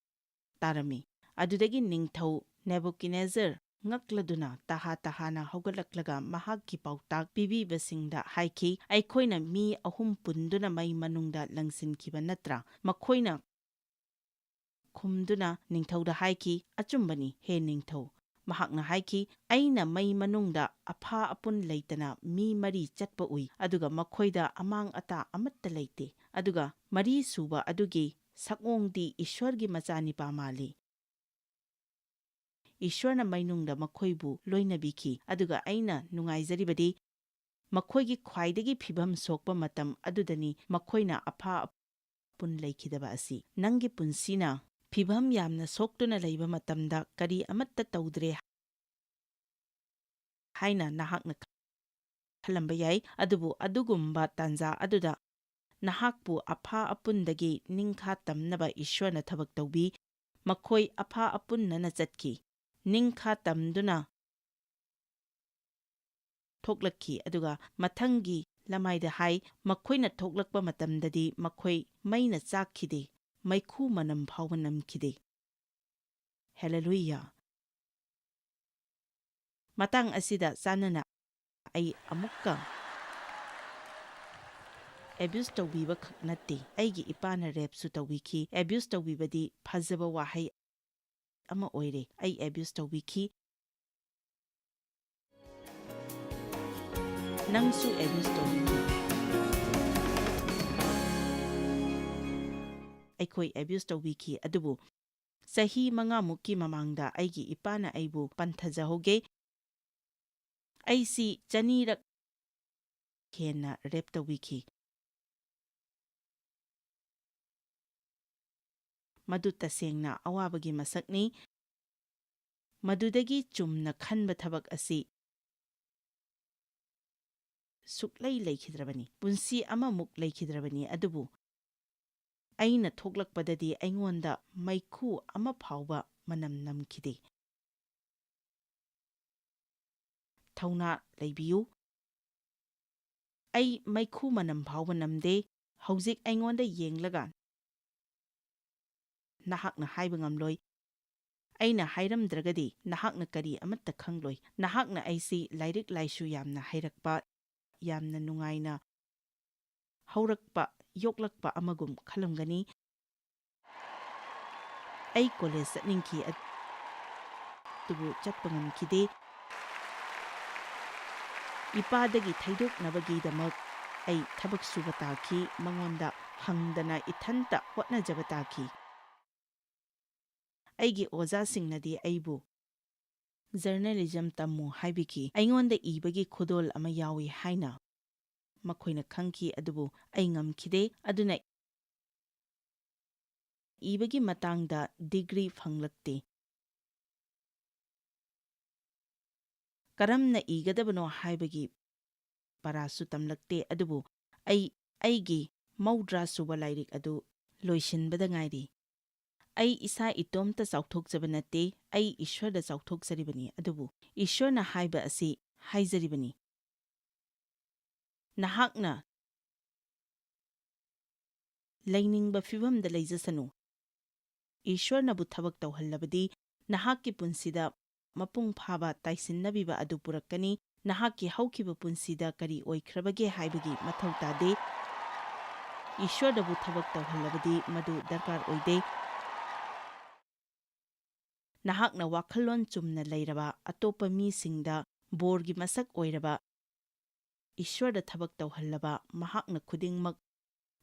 ꯇꯥꯔꯝꯃꯤ꯫ ꯑꯗꯨꯗꯒꯤ ꯅꯤꯡꯊꯧ ꯅꯦꯕꯨꯀꯗꯅꯦꯖꯔ ꯉꯛꯂꯗꯨꯅ ꯇꯍꯥ ꯇꯍꯥꯅ ꯍꯧꯒꯠꯂꯛꯂꯒ ꯃꯍꯥꯛꯀꯤ ꯄꯥꯎꯇꯥꯛ ꯄꯤꯕꯤꯕꯁꯤꯡꯗ ꯍꯥꯏꯈꯤ, "ꯑꯩꯈꯣꯏꯅ ꯃꯤ ꯑꯍꯨꯝ ꯄꯨꯟꯗꯨꯅ ꯃꯩ ꯃꯅꯨꯡꯗ ꯂꯪꯁꯤꯟꯈꯤꯕ ꯅꯠꯇ꯭ꯔꯥ?" ꯃꯈꯣꯏꯅ ꯈꯨꯝꯗꯨꯅ ꯅꯤꯡꯊꯧꯗ ꯍꯥꯏꯈꯤ, "ꯑꯆꯨꯝꯕꯅꯤ, ꯍꯦ ꯅꯤꯡꯊꯧ꯫" ꯃꯍꯥꯛꯅ ꯍꯥꯏꯈꯤ, "ꯑꯩꯅ ꯃꯩ ꯃꯅꯨꯡꯗ ꯑꯐꯥ ꯑꯄꯨꯟ ꯂꯩꯇꯅ ꯃꯤ ꯃꯔꯤ ꯆꯠꯄ ꯎꯏ, ꯑꯗꯨꯒ ꯃꯈꯣꯏꯗ ꯑꯃꯥꯡ ꯑꯇꯥ ꯑꯃꯠꯇ ꯂꯩꯇꯦ, ꯑꯗꯨꯒ ꯃꯔꯤꯁꯨꯕ ꯑꯗꯨꯒꯤ ꯁꯛꯑꯣꯡꯗꯤ ꯏꯁ꯭ꯋꯔꯒꯤ ꯃꯆꯥꯅꯤꯄꯥ ꯃꯥꯜꯂꯤ꯫ ꯏꯁ꯭ꯋꯔꯅ ꯃꯩꯅꯨꯡꯗ ꯃꯈꯣꯏꯕꯨ ꯂꯣꯏꯅꯕꯤꯈꯤ, ꯑꯗꯨꯒ ꯑꯩꯅ ꯅꯨꯡꯉꯥꯏꯖꯔꯤꯕꯗꯤ ꯃꯈꯣꯏꯒꯤ ꯈ꯭ꯋꯥꯏꯗꯒꯤ ꯐꯤꯚꯝ ꯁꯣꯛꯄ ꯃꯇꯝ ꯑꯗꯨꯗꯅꯤ ꯃꯈꯣꯏꯅ ꯑꯐꯥ ꯑꯄꯨꯟ ꯂꯩꯈꯤꯗꯕ ꯑꯁꯤ꯫ ꯅꯪꯒꯤ ꯄꯨꯟꯁꯤꯅ ꯐꯤꯚꯝ ꯌꯥꯝꯅ ꯁꯣꯛꯇꯨꯅ ꯂꯩꯕ ꯃꯇꯝꯗ ꯀꯔꯤ ꯑꯃꯠꯇ ꯇꯧꯗ꯭ꯔꯦ ꯍꯥꯏꯅ ꯅꯍꯥꯛꯅ ꯈꯜꯂꯝꯕ ꯌꯥꯏ, ꯑꯗꯨꯕꯨ ꯑꯗꯨꯒꯨꯝꯕ ꯇꯥꯟꯖꯥ ꯑꯗꯨꯗ ꯅꯍꯥꯛꯄꯨ ꯑꯐꯥ ꯑꯄꯨꯟꯗꯒꯤ ꯅꯤꯡꯈꯥ ꯇꯝꯅꯕ ꯏꯁ꯭ꯋꯔꯅ ꯊꯕꯛ ꯇꯧꯕꯤ꯫ ꯃꯈꯣꯏ ꯑꯐꯥ ꯑꯄꯨꯟꯅꯅ ꯆꯠꯈꯤ, ꯅꯤꯡꯈꯥ ꯇꯝꯗꯨꯅ ꯊꯣꯛꯂꯛꯈꯤ, ꯑꯗꯨꯒ ꯃꯊꯪꯒꯤ ꯂꯃꯥꯏꯗ ꯍꯥꯏ, ꯃꯈꯣꯏꯅ ꯊꯣꯛꯂꯛꯄ ꯃꯇꯝꯗꯗꯤ ꯃꯈꯣꯏ ꯃꯩꯅ ꯆꯥꯛꯈꯤꯗꯦ, ꯃꯩꯈꯨ ꯃꯅꯝ ꯐꯥꯎꯕ ꯅꯝꯈꯤꯗꯦ꯫ ꯍꯦꯂꯦꯂꯨꯌꯥ! ꯃꯇꯥꯡ ꯑꯁꯤꯗ ꯆꯥꯟꯅꯅ ꯑꯩ ꯑꯃꯨꯛꯀ ꯑꯦꯕ꯭ꯌꯨꯁ ꯇꯧꯕꯤꯕ ꯈꯛ ꯅꯠꯇꯦ, ꯑꯩꯒꯤ ꯏꯄꯥꯅ ꯔꯦꯞꯁꯨ ꯇꯧꯕꯤꯈꯤ꯫ ꯑꯦꯕ꯭ꯌꯨꯁ ꯇꯧꯕꯤꯕꯗꯤ ꯐꯖꯕ ꯋꯥꯍꯩ ꯑꯃ ꯑꯣꯏꯔꯦ꯫ ꯑꯩ ꯑꯦꯕ꯭ꯌꯨꯁ ꯇꯧꯕꯤꯈꯤ꯫ ꯅꯪꯁꯨ ꯑꯦꯕ꯭ꯌꯨꯁ ꯇꯧꯕꯤꯈꯤ꯫ ꯑꯩꯈꯣꯏ ꯑꯦꯕ꯭ꯌꯨꯁ ꯇꯧꯕꯤꯈꯤ, ꯑꯗꯨꯕꯨ ꯆꯍꯤ ꯃꯉꯥꯃꯨꯛꯀꯤ ꯃꯃꯥꯡꯗ ꯑꯩꯒꯤ ꯏꯄꯥꯅ ꯑꯩꯕꯨ ꯄꯟꯊꯖꯍꯧꯒꯦ꯫ ꯑꯩꯁꯤ ꯆꯅꯤꯔꯛ ꯍꯦꯟꯅ ꯔꯦꯞ ꯇꯧꯕꯤꯈꯤ꯫ ꯃꯗꯨ ꯇꯁꯦꯡꯅ ꯑꯋꯥꯕꯒꯤ ꯃꯁꯛꯅꯤ꯫ ꯃꯗꯨꯗꯒꯤ ꯆꯨꯝꯅ ꯈꯟꯕ ꯊꯕꯛ ꯑꯁꯤ ꯁꯨꯛꯂꯩ ꯂꯩꯈꯤꯗ꯭ꯔꯕꯅꯤ꯫ ꯄꯨꯟꯁꯤ ꯑꯃꯃꯨꯛ ꯂꯩꯈꯤꯗ꯭ꯔꯕꯅꯤ꯫ ꯑꯗꯨꯕꯨ ꯑꯩꯅ ꯊꯣꯛꯂꯛꯄꯗꯗꯤ ꯑꯩꯉꯣꯟꯗ ꯃꯩꯈꯨ ꯑꯃ ꯐꯥꯎꯕ ꯃꯅꯝ ꯅꯝꯈꯤꯗꯦ꯫ ꯊꯧꯅꯥ ꯂꯩꯕꯤꯌꯨ꯫ ꯑꯩ ꯃꯩꯈꯨ ꯃꯅꯝ ꯐꯥꯎꯕ ꯅꯝꯗꯦ꯫ ꯍꯧꯖꯤꯛ ꯑꯩꯉꯣꯟꯗ ꯌꯦꯡꯂꯒ ꯅꯍꯥꯛꯅ ꯍꯥꯏꯕ ꯉꯝꯂꯣꯏ꯫ ꯑꯩꯅ ꯍꯥꯏꯔꯝꯗ꯭ꯔꯒꯗꯤ ꯅꯍꯥꯛꯅ ꯀꯔꯤ ꯑꯃꯠꯇ ꯈꯪꯂꯣꯏ꯫ ꯅꯍꯥꯛꯅ ꯑꯩꯁꯤ ꯂꯥꯏꯔꯤꯛ ꯂꯥꯏꯁꯨ ꯌꯥꯝꯅ ꯍꯩꯔꯛꯄ, ꯌꯥꯝꯅ ꯅꯨꯡꯉꯥꯏꯅ ꯍꯧꯔꯛꯄ, ꯌꯣꯛꯂꯛꯄ ꯑꯃꯒꯨꯝ ꯈꯜꯂꯝꯒꯅꯤ꯫ ꯑꯩ ꯀꯣꯂꯦꯖ ꯆꯠꯅꯤꯡꯈꯤ, ꯑꯗꯨꯕꯨ ꯆꯠꯄ ꯉꯝꯈꯤꯗꯦ꯫ ꯏꯄꯥꯗꯒꯤ ꯊꯩꯗꯣꯛꯅꯕꯒꯤꯗꯃꯛ ꯑꯩ ꯊꯕꯛ ꯁꯨꯕ ꯇꯥꯈꯤ, ꯃꯉꯣꯟꯗ ꯍꯪꯗꯅ ꯏꯊꯟꯇ ꯍꯣꯠꯅꯖꯕ ꯇꯥꯈꯤ꯫ ꯑꯩꯒꯤ ꯑꯣꯖꯥꯁꯤꯡꯅꯗꯤ ꯑꯩꯕꯨ ꯖꯔꯅꯦꯂꯤꯖꯝ ꯇꯝꯃꯨ ꯍꯥꯏꯕꯤꯈꯤ꯫ ꯑꯩꯉꯣꯟꯗ ꯏꯕꯒꯤ ꯈꯨꯗꯣꯜ ꯑꯃ ꯌꯥꯎꯏ ꯍꯥꯏꯅ ꯃꯈꯣꯏꯅ ꯈꯪꯈꯤ, ꯑꯗꯨꯕꯨ ꯑꯩ ꯉꯝꯈꯤꯗꯦ꯫ ꯑꯗꯨꯅ ꯏꯕꯒꯤ ꯃꯇꯥꯡꯗ ꯗꯤꯒ꯭ꯔꯤ ꯐꯪꯂꯛꯇꯦ꯫ ꯀꯔꯝꯅ ꯏꯒꯗꯕꯅꯣ ꯍꯥꯏꯕꯒꯤ ꯄꯔꯥꯁꯨ ꯇꯝꯂꯛꯇꯦ, ꯑꯗꯨꯕꯨ ꯑꯩ ꯑꯩꯒꯤ ꯃꯧꯗ꯭ꯔꯥ ꯁꯨꯕ ꯂꯥꯏꯔꯤꯛ ꯑꯗꯨ ꯂꯣꯏꯁꯤꯟꯕꯗ ꯉꯥꯏꯔꯤ꯫ ꯑꯩ ꯏꯁꯥ ꯏꯇꯣꯝꯇ ꯆꯥꯎꯊꯣꯛꯆꯕ ꯅꯠꯇꯦ, ꯑꯩ ꯏꯁ꯭ꯋꯔꯗ ꯆꯥꯎꯊꯣꯛꯆꯔꯤꯕꯅꯤ, ꯑꯗꯨꯕꯨ ꯏꯁ꯭ꯋꯔꯅ ꯍꯥꯏꯕ ꯑꯁꯤ ꯍꯥꯏꯖꯔꯤꯕꯅꯤ꯫ ꯅꯍꯥꯛꯅ ꯂꯩꯅꯤꯡꯕ ꯐꯤꯚꯝꯗ ꯂꯩꯖꯁꯅꯨ꯫ ꯏꯁ꯭ꯋꯔꯅꯕꯨ ꯊꯕꯛ ꯇꯧꯍꯜꯂꯕꯗꯤ ꯅꯍꯥꯛꯀꯤ ꯄꯨꯟꯁꯤꯗ ꯃꯄꯨꯡ ꯐꯥꯕ ꯇꯥꯏꯁꯤꯟꯅꯕꯤꯕ ꯑꯗꯨ ꯄꯨꯔꯛꯀꯅꯤ꯫ ꯅꯍꯥꯛꯀꯤ ꯍꯧꯈꯤꯕ ꯄꯨꯟꯁꯤꯗ ꯀꯔꯤ ꯑꯣꯏꯈ꯭ꯔꯕꯒꯦ ꯍꯥꯏꯕꯒꯤ ꯃꯊꯧ ꯇꯥꯗꯦ꯫ ꯏꯁ꯭ꯋꯔꯅꯕꯨ ꯊꯕꯛ ꯇꯧꯍꯜꯂꯕꯗꯤ ꯃꯗꯨ ꯗꯔꯀꯥꯔ ꯑꯣꯏꯗꯦ꯫ ꯅꯍꯥꯛꯅ ꯋꯥꯈꯜꯂꯣꯟ ꯆꯨꯝꯅ ꯂꯩꯔꯕ ꯑꯇꯣꯞꯄ ꯃꯤꯁꯤꯡꯗ ꯕꯣꯔꯒꯤ ꯃꯁꯛ ꯑꯣꯏꯔꯕ ꯏꯁ꯭ꯋꯔꯗ ꯊꯕꯛ ꯇꯧꯍꯜꯂꯕ ꯃꯍꯥꯛꯅ ꯈꯨꯗꯤꯡꯃꯛ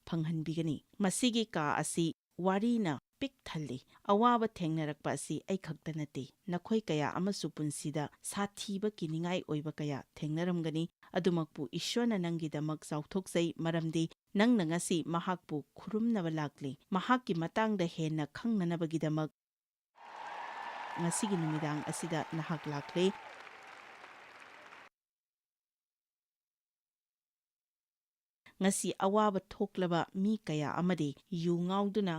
ꯐꯪꯍꯟꯕꯤꯒꯅꯤ꯫ ꯃꯁꯤꯒꯤ ꯀꯥ ꯑꯁꯤ ꯋꯥꯔꯤꯅ ꯄꯤꯛ ꯊꯜꯂꯤ꯫ ꯑꯋꯥꯕ ꯊꯦꯡꯅꯔꯛꯄ ꯑꯁꯤ ꯑꯩ ꯈꯛꯇ ꯅꯠꯇꯦ꯫ ꯅꯈꯣꯏ ꯀꯌꯥ ꯑꯃꯁꯨ ꯄꯨꯟꯁꯤꯗ ꯁꯥꯊꯤꯕ ꯀꯤꯅꯤꯡꯉꯥꯏ ꯑꯣꯏꯕ ꯀꯌꯥ ꯊꯦꯡꯅꯔꯝꯒꯅꯤ꯫ ꯑꯗꯨꯃꯛꯄꯨ ꯏꯁ꯭ꯋꯔꯅ ꯅꯪꯒꯤꯗꯃꯛ ꯆꯥꯎꯊꯣꯛꯆꯩ, ꯃꯔꯝꯗꯤ ꯅꯪꯅ ꯉꯁꯤ ꯃꯍꯥꯛꯄꯨ ꯈꯨꯔꯨꯝꯅꯕ ꯂꯥꯛꯂꯤ꯫ ꯃꯍꯥꯛꯀꯤ ꯃꯇꯥꯡꯗ ꯍꯦꯟꯅ ꯈꯪꯅꯅꯕꯒꯤꯗꯃꯛ ꯉꯁꯤꯒꯤ ꯅꯨꯃꯤꯗꯥꯡ ꯑꯁꯤꯗ ꯅꯍꯥꯛ ꯂꯥꯛꯂꯦ꯫ ꯉꯁꯤ ꯑꯋꯥꯕ ꯊꯣꯛꯂꯕ ꯃꯤ ꯀꯌꯥ ꯑꯃꯗꯤ ꯌꯨ ꯉꯥꯎꯗꯨꯅ,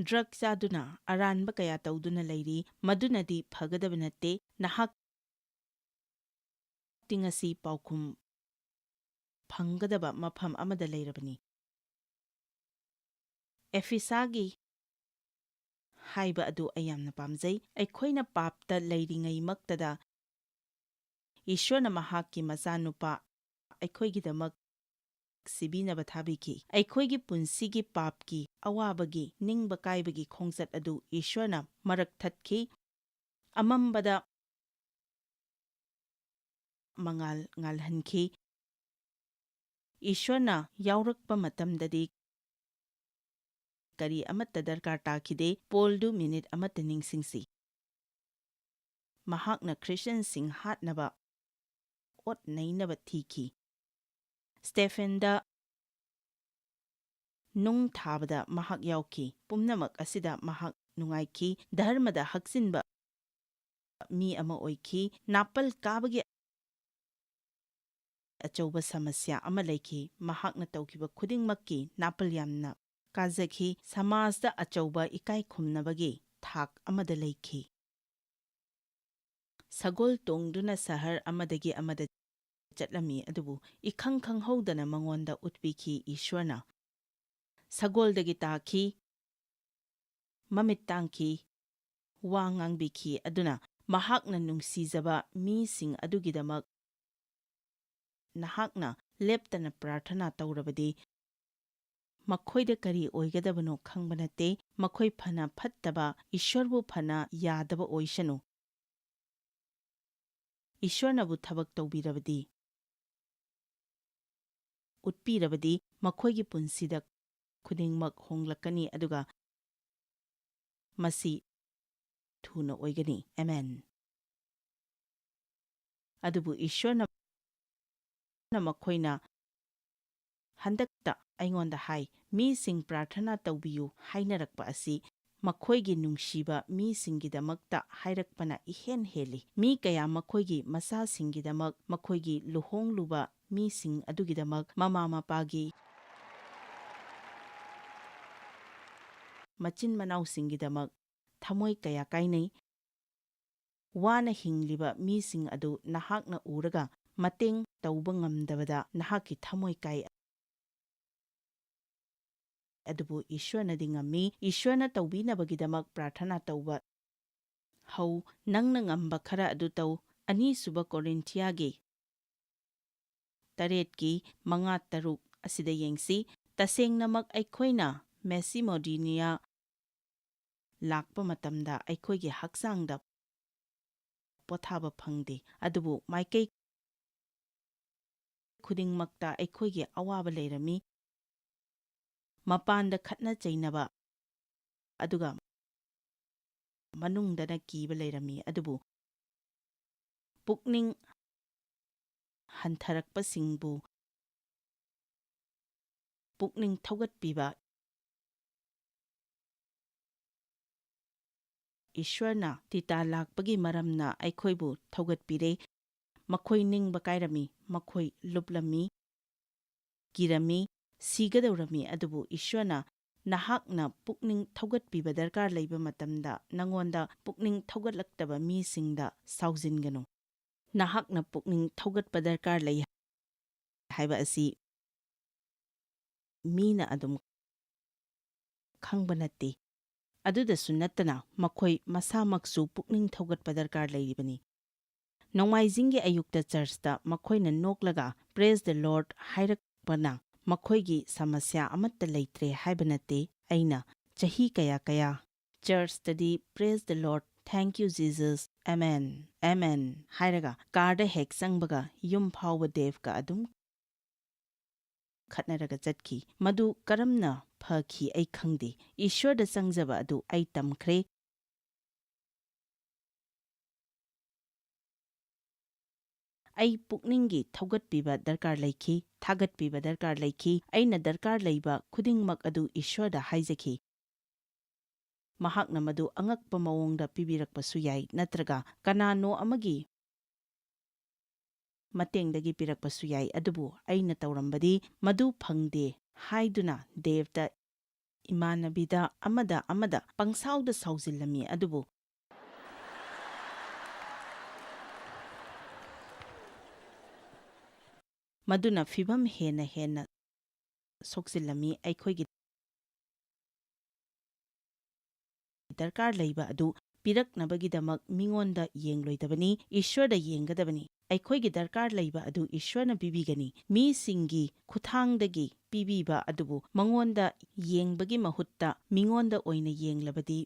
ꯗ꯭ꯔꯒ ꯆꯥꯗꯨꯅ, ꯑꯔꯥꯟꯕ ꯀꯌꯥ ꯇꯧꯗꯨꯅ ꯂꯩꯔꯤ꯫ ꯃꯗꯨꯅꯗꯤ ꯐꯒꯗꯕ ꯅꯠꯇꯦ꯫ ꯅꯍꯥꯛ ꯇꯤꯡ ꯑꯁꯤ ꯄꯥꯎꯈꯨꯝ ꯐꯪꯒꯗꯕ ꯃꯐꯝ ꯑꯃꯗ ꯂꯩꯔꯕꯅꯤ꯫ ꯑꯦꯐꯤꯁꯥꯒꯤ ꯍꯥꯏꯕ ꯑꯗꯨ ꯑꯩ ꯌꯥꯝꯅ ꯄꯥꯝꯖꯩ꯫ ꯑꯩꯈꯣꯏꯅ ꯄꯥꯞꯇ ꯂꯩꯔꯤꯉꯩꯃꯛꯇꯗ ꯏꯁ꯭ꯋꯔꯅ ꯃꯍꯥꯛꯀꯤ ꯃꯆꯥꯅꯨꯄꯥ ꯑꯩꯈꯣꯏꯒꯤꯗꯃꯛ ꯁꯤꯕꯤꯅꯕ ꯊꯥꯕꯤꯈꯤ꯫ ꯑꯩꯈꯣꯏꯒꯤ ꯄꯨꯟꯁꯤꯒꯤ ꯄꯥꯞꯀꯤ ꯑꯋꯥꯕꯒꯤ ꯅꯤꯡꯕ ꯀꯥꯏꯕꯒꯤ ꯈꯣꯡꯆꯠ ꯑꯗꯨ ꯏꯁ꯭ꯋꯔꯅ ꯃꯔꯛ ꯊꯠꯈꯤ꯫ ꯑꯃꯝꯕꯗ ꯃꯉꯥꯜ ꯉꯥꯜꯍꯟꯈꯤ꯫ ꯏꯁ꯭ꯋꯔꯅ ꯌꯥꯎꯔꯛꯄ ꯃꯇꯝꯗꯗꯤ ꯀꯔꯤ ꯑꯃꯠꯇ ꯗꯔꯀꯥꯔ ꯇꯥꯈꯤꯗꯦ꯫ ꯄꯣꯜꯗꯨ ꯃꯤꯅꯤꯠ ꯑꯃꯠꯇ ꯅꯤꯡꯁꯤꯡꯁꯤ꯫ ꯃꯍꯥꯛꯅ ꯈ꯭ꯔꯤꯁꯇꯤꯌꯟꯁꯤꯡ ꯍꯥꯠꯅꯕ ꯑꯣꯠ ꯅꯩꯅꯕ ꯊꯤꯈꯤ꯫ ꯁ꯭ꯇꯦꯐꯦꯟꯗ ꯅꯨꯡ ꯊꯥꯕꯗ ꯃꯍꯥꯛ ꯌꯥꯎꯈꯤ꯫ ꯄꯨꯝꯅꯃꯛ ꯑꯁꯤꯗ ꯃꯍꯥꯛ ꯅꯨꯡꯉꯥꯏꯈꯤ꯫ ꯙꯔꯃꯗ ꯍꯛꯆꯤꯟꯕ ꯃꯤ ꯑꯃ ꯑꯣꯏꯈꯤ꯫ ꯅꯥꯄꯜ ꯀꯥꯕꯒꯤ ꯑꯆꯧꯕ ꯁꯃꯁ꯭ꯌꯥ ꯑꯃ ꯂꯩꯈꯤ꯫ ꯃꯍꯥꯛꯅ ꯇꯧꯈꯤꯕ ꯈꯨꯗꯤꯡꯃꯛꯀꯤ ꯅꯥꯄꯜ ꯌꯥꯝꯅ ꯀꯥꯖꯈꯤ꯫ ꯁꯃꯥꯖꯗ ꯑꯆꯧꯕ ꯏꯀꯥꯏ ꯈꯨꯝꯅꯕꯒꯤ ꯊꯥꯛ ꯑꯃꯗ ꯂꯩꯈꯤ꯫ ꯁꯒꯣꯜ ꯇꯣꯡꯗꯨꯅ ꯁꯍꯔ ꯑꯃꯗꯒꯤ ꯑꯃꯗ ꯆꯠꯂꯝꯃꯤ, ꯑꯗꯨꯕꯨ ꯏꯈꯪ ꯈꯪꯍꯧꯗꯅ ꯃꯉꯣꯟꯗ ꯎꯠꯄꯤꯈꯤ ꯏꯁ꯭ꯋꯔꯅ꯫ ꯁꯒꯣꯜꯗꯒꯤ ꯇꯥꯈꯤ, ꯃꯃꯤꯠ ꯇꯥꯡꯈꯤ, ꯋꯥ ꯉꯥꯡꯕꯤꯈꯤ꯫ ꯑꯗꯨꯅ ꯃꯍꯥꯛꯅ ꯅꯨꯡꯁꯤꯖꯕ ꯃꯤꯁꯤꯡ ꯑꯗꯨꯒꯤꯗꯃꯛ ꯅꯍꯥꯛꯅ ꯂꯦꯞꯇꯅ ꯄ꯭ꯔꯥꯔꯊꯅꯥ ꯇꯧꯔꯕꯗꯤ, ꯃꯈꯣꯏꯗ ꯀꯔꯤ ꯑꯣꯏꯒꯗꯕꯅꯣ ꯈꯪꯕ ꯅꯠꯇꯦ꯫ ꯃꯈꯣꯏ ꯐꯅ ꯐꯠꯇꯕ, ꯏꯁ꯭ꯋꯔꯕꯨ ꯐꯅ ꯌꯥꯗꯕ ꯑꯣꯏꯁꯅꯨ, ꯏꯁ꯭ꯋꯔꯅꯕꯨ ꯊꯕꯛ ꯇꯧꯕꯤꯔꯕꯗꯤ, ꯎꯠꯄꯤꯔꯕꯗꯤ, ꯃꯈꯣꯏꯒꯤ ꯄꯨꯟꯁꯤꯗ ꯈꯨꯗꯤꯡꯃꯛ ꯍꯣꯡꯂꯛꯀꯅꯤ, ꯑꯗꯨꯒ ꯃꯁꯤ ꯊꯨꯅ ꯑꯣꯏꯒꯅꯤ꯫ ꯑꯃꯦꯟ꯫ ꯑꯗꯨꯕꯨ ꯏꯁ꯭ꯋꯔꯅ ꯃꯈꯣꯏꯅ ꯍꯟꯗꯛꯇ ꯑꯩꯉꯣꯟꯗ ꯍꯥꯏ, ꯃꯤꯁꯤꯡ ꯄ꯭ꯔꯥꯔꯊꯅꯥ ꯇꯧꯕꯤꯌꯨ ꯍꯥꯏꯅꯔꯛꯄ ꯑꯁꯤ ꯃꯈꯣꯏꯒꯤ ꯅꯨꯡꯁꯤꯕ ꯃꯤꯁꯤꯡꯒꯤꯗꯃꯛꯇ ꯍꯥꯏꯔꯛꯄꯅ ꯏꯍꯦꯟ ꯍꯦꯜꯂꯤ꯫ ꯃꯤ ꯀꯌꯥ ꯃꯈꯣꯏꯒꯤ ꯃꯆꯥꯁꯤꯡꯒꯤꯗꯃꯛ, ꯃꯈꯣꯏꯒꯤ ꯂꯨꯍꯣꯡꯂꯨꯕ ꯃꯤꯁꯤꯡ ꯑꯗꯨꯒꯤꯗꯃꯛ, ꯃꯃꯥ ꯃꯄꯥꯒꯤ ꯃꯆꯤꯟ ꯃꯅꯥꯎꯁꯤꯡꯒꯤꯗꯃꯛ ꯊꯃꯣꯏ ꯀꯌꯥ ꯀꯥꯏꯅꯩ꯫ ꯋꯥꯅ ꯍꯤꯡꯂꯤꯕ ꯃꯤꯁꯤꯡ ꯑꯗꯨ ꯅꯍꯥꯛꯅ ꯎꯔꯒ ꯃꯇꯦꯡ ꯇꯧꯕ ꯉꯝꯗꯕꯗ ꯅꯍꯥꯛꯀꯤ ꯊꯃꯣꯏ ꯀꯥꯏ꯫ ꯑꯗꯨꯕꯨ ꯏꯁ꯭ꯋꯔꯅꯗꯤ ꯉꯝꯃꯤ꯫ ꯏꯁ꯭ꯋꯔꯅ ꯇꯧꯕꯤꯅꯕꯒꯤꯗꯃꯛ ꯄ꯭ꯔꯥꯔꯊꯅꯥ ꯇꯧꯕ ꯍꯧ꯫ ꯅꯪꯅ ꯉꯝꯕ ꯈꯔ ꯑꯗꯨ ꯇꯧ꯫ ꯑꯅꯤꯁꯨꯕ ꯀꯣꯔꯤꯟꯊꯤꯌꯥꯒꯤ ꯇꯔꯦꯠꯀꯤ ꯃꯉꯥ ꯇꯔꯨꯛ ꯑꯁꯤꯗ ꯌꯦꯡꯁꯤ꯫ ꯇꯁꯦꯡꯅꯃꯛ ꯑꯩꯈꯣꯏꯅ ꯃꯦꯁꯤꯃꯣꯗꯤꯅꯤꯌꯥ ꯂꯥꯛꯄ ꯃꯇꯝꯗ ꯑꯩꯈꯣꯏꯒꯤ ꯍꯛꯆꯥꯡꯗ ꯄꯣꯊꯥꯕ ꯐꯪꯗꯦ, ꯑꯗꯨꯕꯨ ꯃꯥꯏꯀꯩ ꯈꯨꯗꯤꯡꯃꯛꯇ ꯑꯩꯈꯣꯏꯒꯤ ꯑꯋꯥꯕ ꯂꯩꯔꯝꯃꯤ꯫ ꯃꯄꯥꯟꯗ ꯈꯠꯅ ꯆꯩꯅꯕ, ꯑꯗꯨꯒ ꯃꯅꯨꯡꯗꯅ ꯀꯤꯕ ꯂꯩꯔꯝꯃꯤ, ꯑꯗꯨꯕꯨ ꯄꯨꯛꯅꯤꯡ ꯍꯟꯊꯔꯛꯄꯁꯤꯡꯕꯨ ꯄꯨꯛꯅꯤꯡ ꯊꯧꯒꯠꯄꯤꯕ ꯏꯁ꯭ꯋꯔꯅ ꯇꯤꯇꯥ ꯂꯥꯛꯄꯒꯤ ꯃꯔꯝꯅ ꯑꯩꯈꯣꯏꯕꯨ ꯊꯧꯒꯠꯄꯤꯔꯦ꯫ ꯃꯈꯣꯏ ꯅꯤꯡꯕ ꯀꯥꯏꯔꯝꯃꯤ, ꯃꯈꯣꯏ ꯂꯨꯞꯂꯝꯃꯤ, ꯀꯤꯔꯝꯃꯤ, ꯁꯤꯒꯗꯧꯔꯝꯃꯤ, ꯑꯗꯨꯕꯨ ꯏꯁ꯭ꯋꯔꯅ ꯅꯍꯥꯛꯅ ꯄꯨꯛꯅꯤꯡ ꯊꯧꯒꯠꯄꯤꯕ ꯗꯔꯀꯥꯔ ꯂꯩꯕ ꯃꯇꯝꯗ ꯅꯉꯣꯟꯗ ꯄꯨꯛꯅꯤꯡ ꯊꯧꯒꯠꯂꯛꯇꯕ ꯃꯤꯁꯤꯡꯗ ꯁꯥꯎꯖꯤꯟꯒꯅꯨ꯫ ꯅꯍꯥꯛꯅ ꯄꯨꯛꯅꯤꯡ ꯊꯧꯒꯠꯄ ꯗꯔꯀꯥꯔ ꯂꯩ ꯍꯥꯏꯕ ꯑꯁꯤ ꯃꯤꯅ ꯑꯗꯨꯝ ꯈꯪꯕ ꯅꯠꯇꯦ꯫ ꯑꯗꯨꯗꯁꯨ ꯅꯠꯇꯅ ꯃꯈꯣꯏ ꯃꯁꯥꯃꯛꯁꯨ ꯄꯨꯛꯅꯤꯡ ꯊꯧꯒꯠꯄ ꯗꯔꯀꯥꯔ ꯂꯩꯔꯤꯕꯅꯤ꯫ ꯅꯣꯡꯃꯥꯏꯖꯤꯡꯒꯤ ꯑꯌꯨꯛꯇ ꯆꯔꯆꯇ ꯃꯈꯣꯏꯅ ꯅꯣꯛꯂꯒ "Praise the Lord" ꯍꯥꯏꯔꯛꯄꯅ ꯃꯈꯣꯏꯒꯤ ꯁꯃꯁ꯭ꯌꯥ ꯑꯃꯠꯇ ꯂꯩꯇ꯭ꯔꯦ ꯍꯥꯏꯕ ꯅꯠꯇꯦ꯫ ꯑꯩꯅ ꯆꯍꯤ ꯀꯌꯥ ꯀꯌꯥ ꯆꯔꯆꯇꯗꯤ "Praise the Lord, thank you Jesus, Amen, Amen" ꯍꯥꯏꯔꯒ ꯀꯥꯔꯗ ꯍꯦꯛ ꯆꯪꯕꯒ ꯌꯨꯝ ꯐꯥꯎꯕ ꯗꯦꯚꯀ ꯑꯗꯨꯝ ꯈꯠꯅꯔꯒ ꯆꯠꯈꯤ꯫ ꯃꯗꯨ ꯀꯔꯝꯅ ꯐꯈꯤ ꯑꯩ ꯈꯪꯗꯦ꯫ ꯏꯁ꯭ꯋꯔꯗ ꯆꯪꯖꯕ ꯑꯗꯨ ꯑꯩ ꯇꯝꯈ꯭ꯔꯦ꯫ ꯑꯩ ꯄꯨꯛꯅꯤꯡꯒꯤ ꯊꯧꯒꯠꯄꯤꯕ ꯗꯔꯀꯥꯔ ꯂꯩꯈꯤ, ꯊꯥꯒꯠꯄꯤꯕ ꯗꯔꯀꯥꯔ ꯂꯩꯈꯤ꯫ ꯑꯩꯅ ꯗꯔꯀꯥꯔ ꯂꯩꯕ ꯈꯨꯗꯤꯡꯃꯛ ꯑꯗꯨ ꯏꯁ꯭ꯋꯔꯗ ꯍꯥꯏꯖꯈꯤ꯫ ꯃꯍꯥꯛꯅ ꯃꯗꯨ ꯑꯉꯛꯄ ꯃꯑꯣꯡꯗ ꯄꯤꯕꯤꯔꯛꯄꯁꯨ ꯌꯥꯏ, ꯅꯠꯇ꯭ꯔꯒ ꯀꯅꯥꯅꯣ ꯑꯃꯒꯤ ꯃꯇꯦꯡꯗꯒꯤ ꯄꯤꯔꯛꯄꯁꯨ ꯌꯥꯏ, ꯑꯗꯨꯕꯨ ꯑꯩꯅ ꯇꯧꯔꯝꯕꯗꯤ ꯃꯗꯨ ꯐꯪꯗꯦ ꯍꯥꯏꯗꯨꯅ ꯗꯦꯕꯇ, ꯏꯃꯥꯟꯅꯕꯤꯗ, ꯑꯃꯗ ꯑꯃꯗ ꯄꯪꯁꯥꯎꯗ ꯁꯥꯎꯖꯤꯜꯂꯝꯃꯤ꯫ ꯑꯗꯨꯕꯨ ꯃꯗꯨꯅ ꯐꯤꯚꯝ ꯍꯦꯟꯅ ꯍꯦꯟꯅ ꯁꯣꯛꯆꯤꯜꯂꯝꯃꯤ꯫ ꯑꯩꯈꯣꯏꯒꯤ ꯗꯔꯀꯥꯔ ꯂꯩꯕ ꯑꯗꯨ ꯄꯤꯔꯛꯅꯕꯒꯤꯗꯃꯛ ꯃꯤꯉꯣꯟꯗ ꯌꯦꯡꯂꯣꯏꯗꯕꯅꯤ, ꯏꯁ꯭ꯋꯔꯗ ꯌꯦꯡꯒꯗꯕꯅꯤ꯫ ꯑꯩꯈꯣꯏꯒꯤ ꯗꯔꯀꯥꯔ ꯂꯩꯕ ꯑꯗꯨ ꯏꯁ꯭ꯋꯔꯅ ꯄꯤꯕꯤꯒꯅꯤ꯫ ꯃꯤꯁꯤꯡꯒꯤ ꯈꯨꯠꯊꯥꯡꯗꯒꯤ ꯄꯤꯕꯤꯕ ꯑꯗꯨꯕꯨ ꯃꯉꯣꯟꯗ ꯌꯦꯡꯕꯒꯤ ꯃꯍꯨꯠꯇ ꯃꯤꯉꯣꯟꯗ ꯑꯣꯏꯅ ꯌꯦꯡꯂꯕꯗꯤ,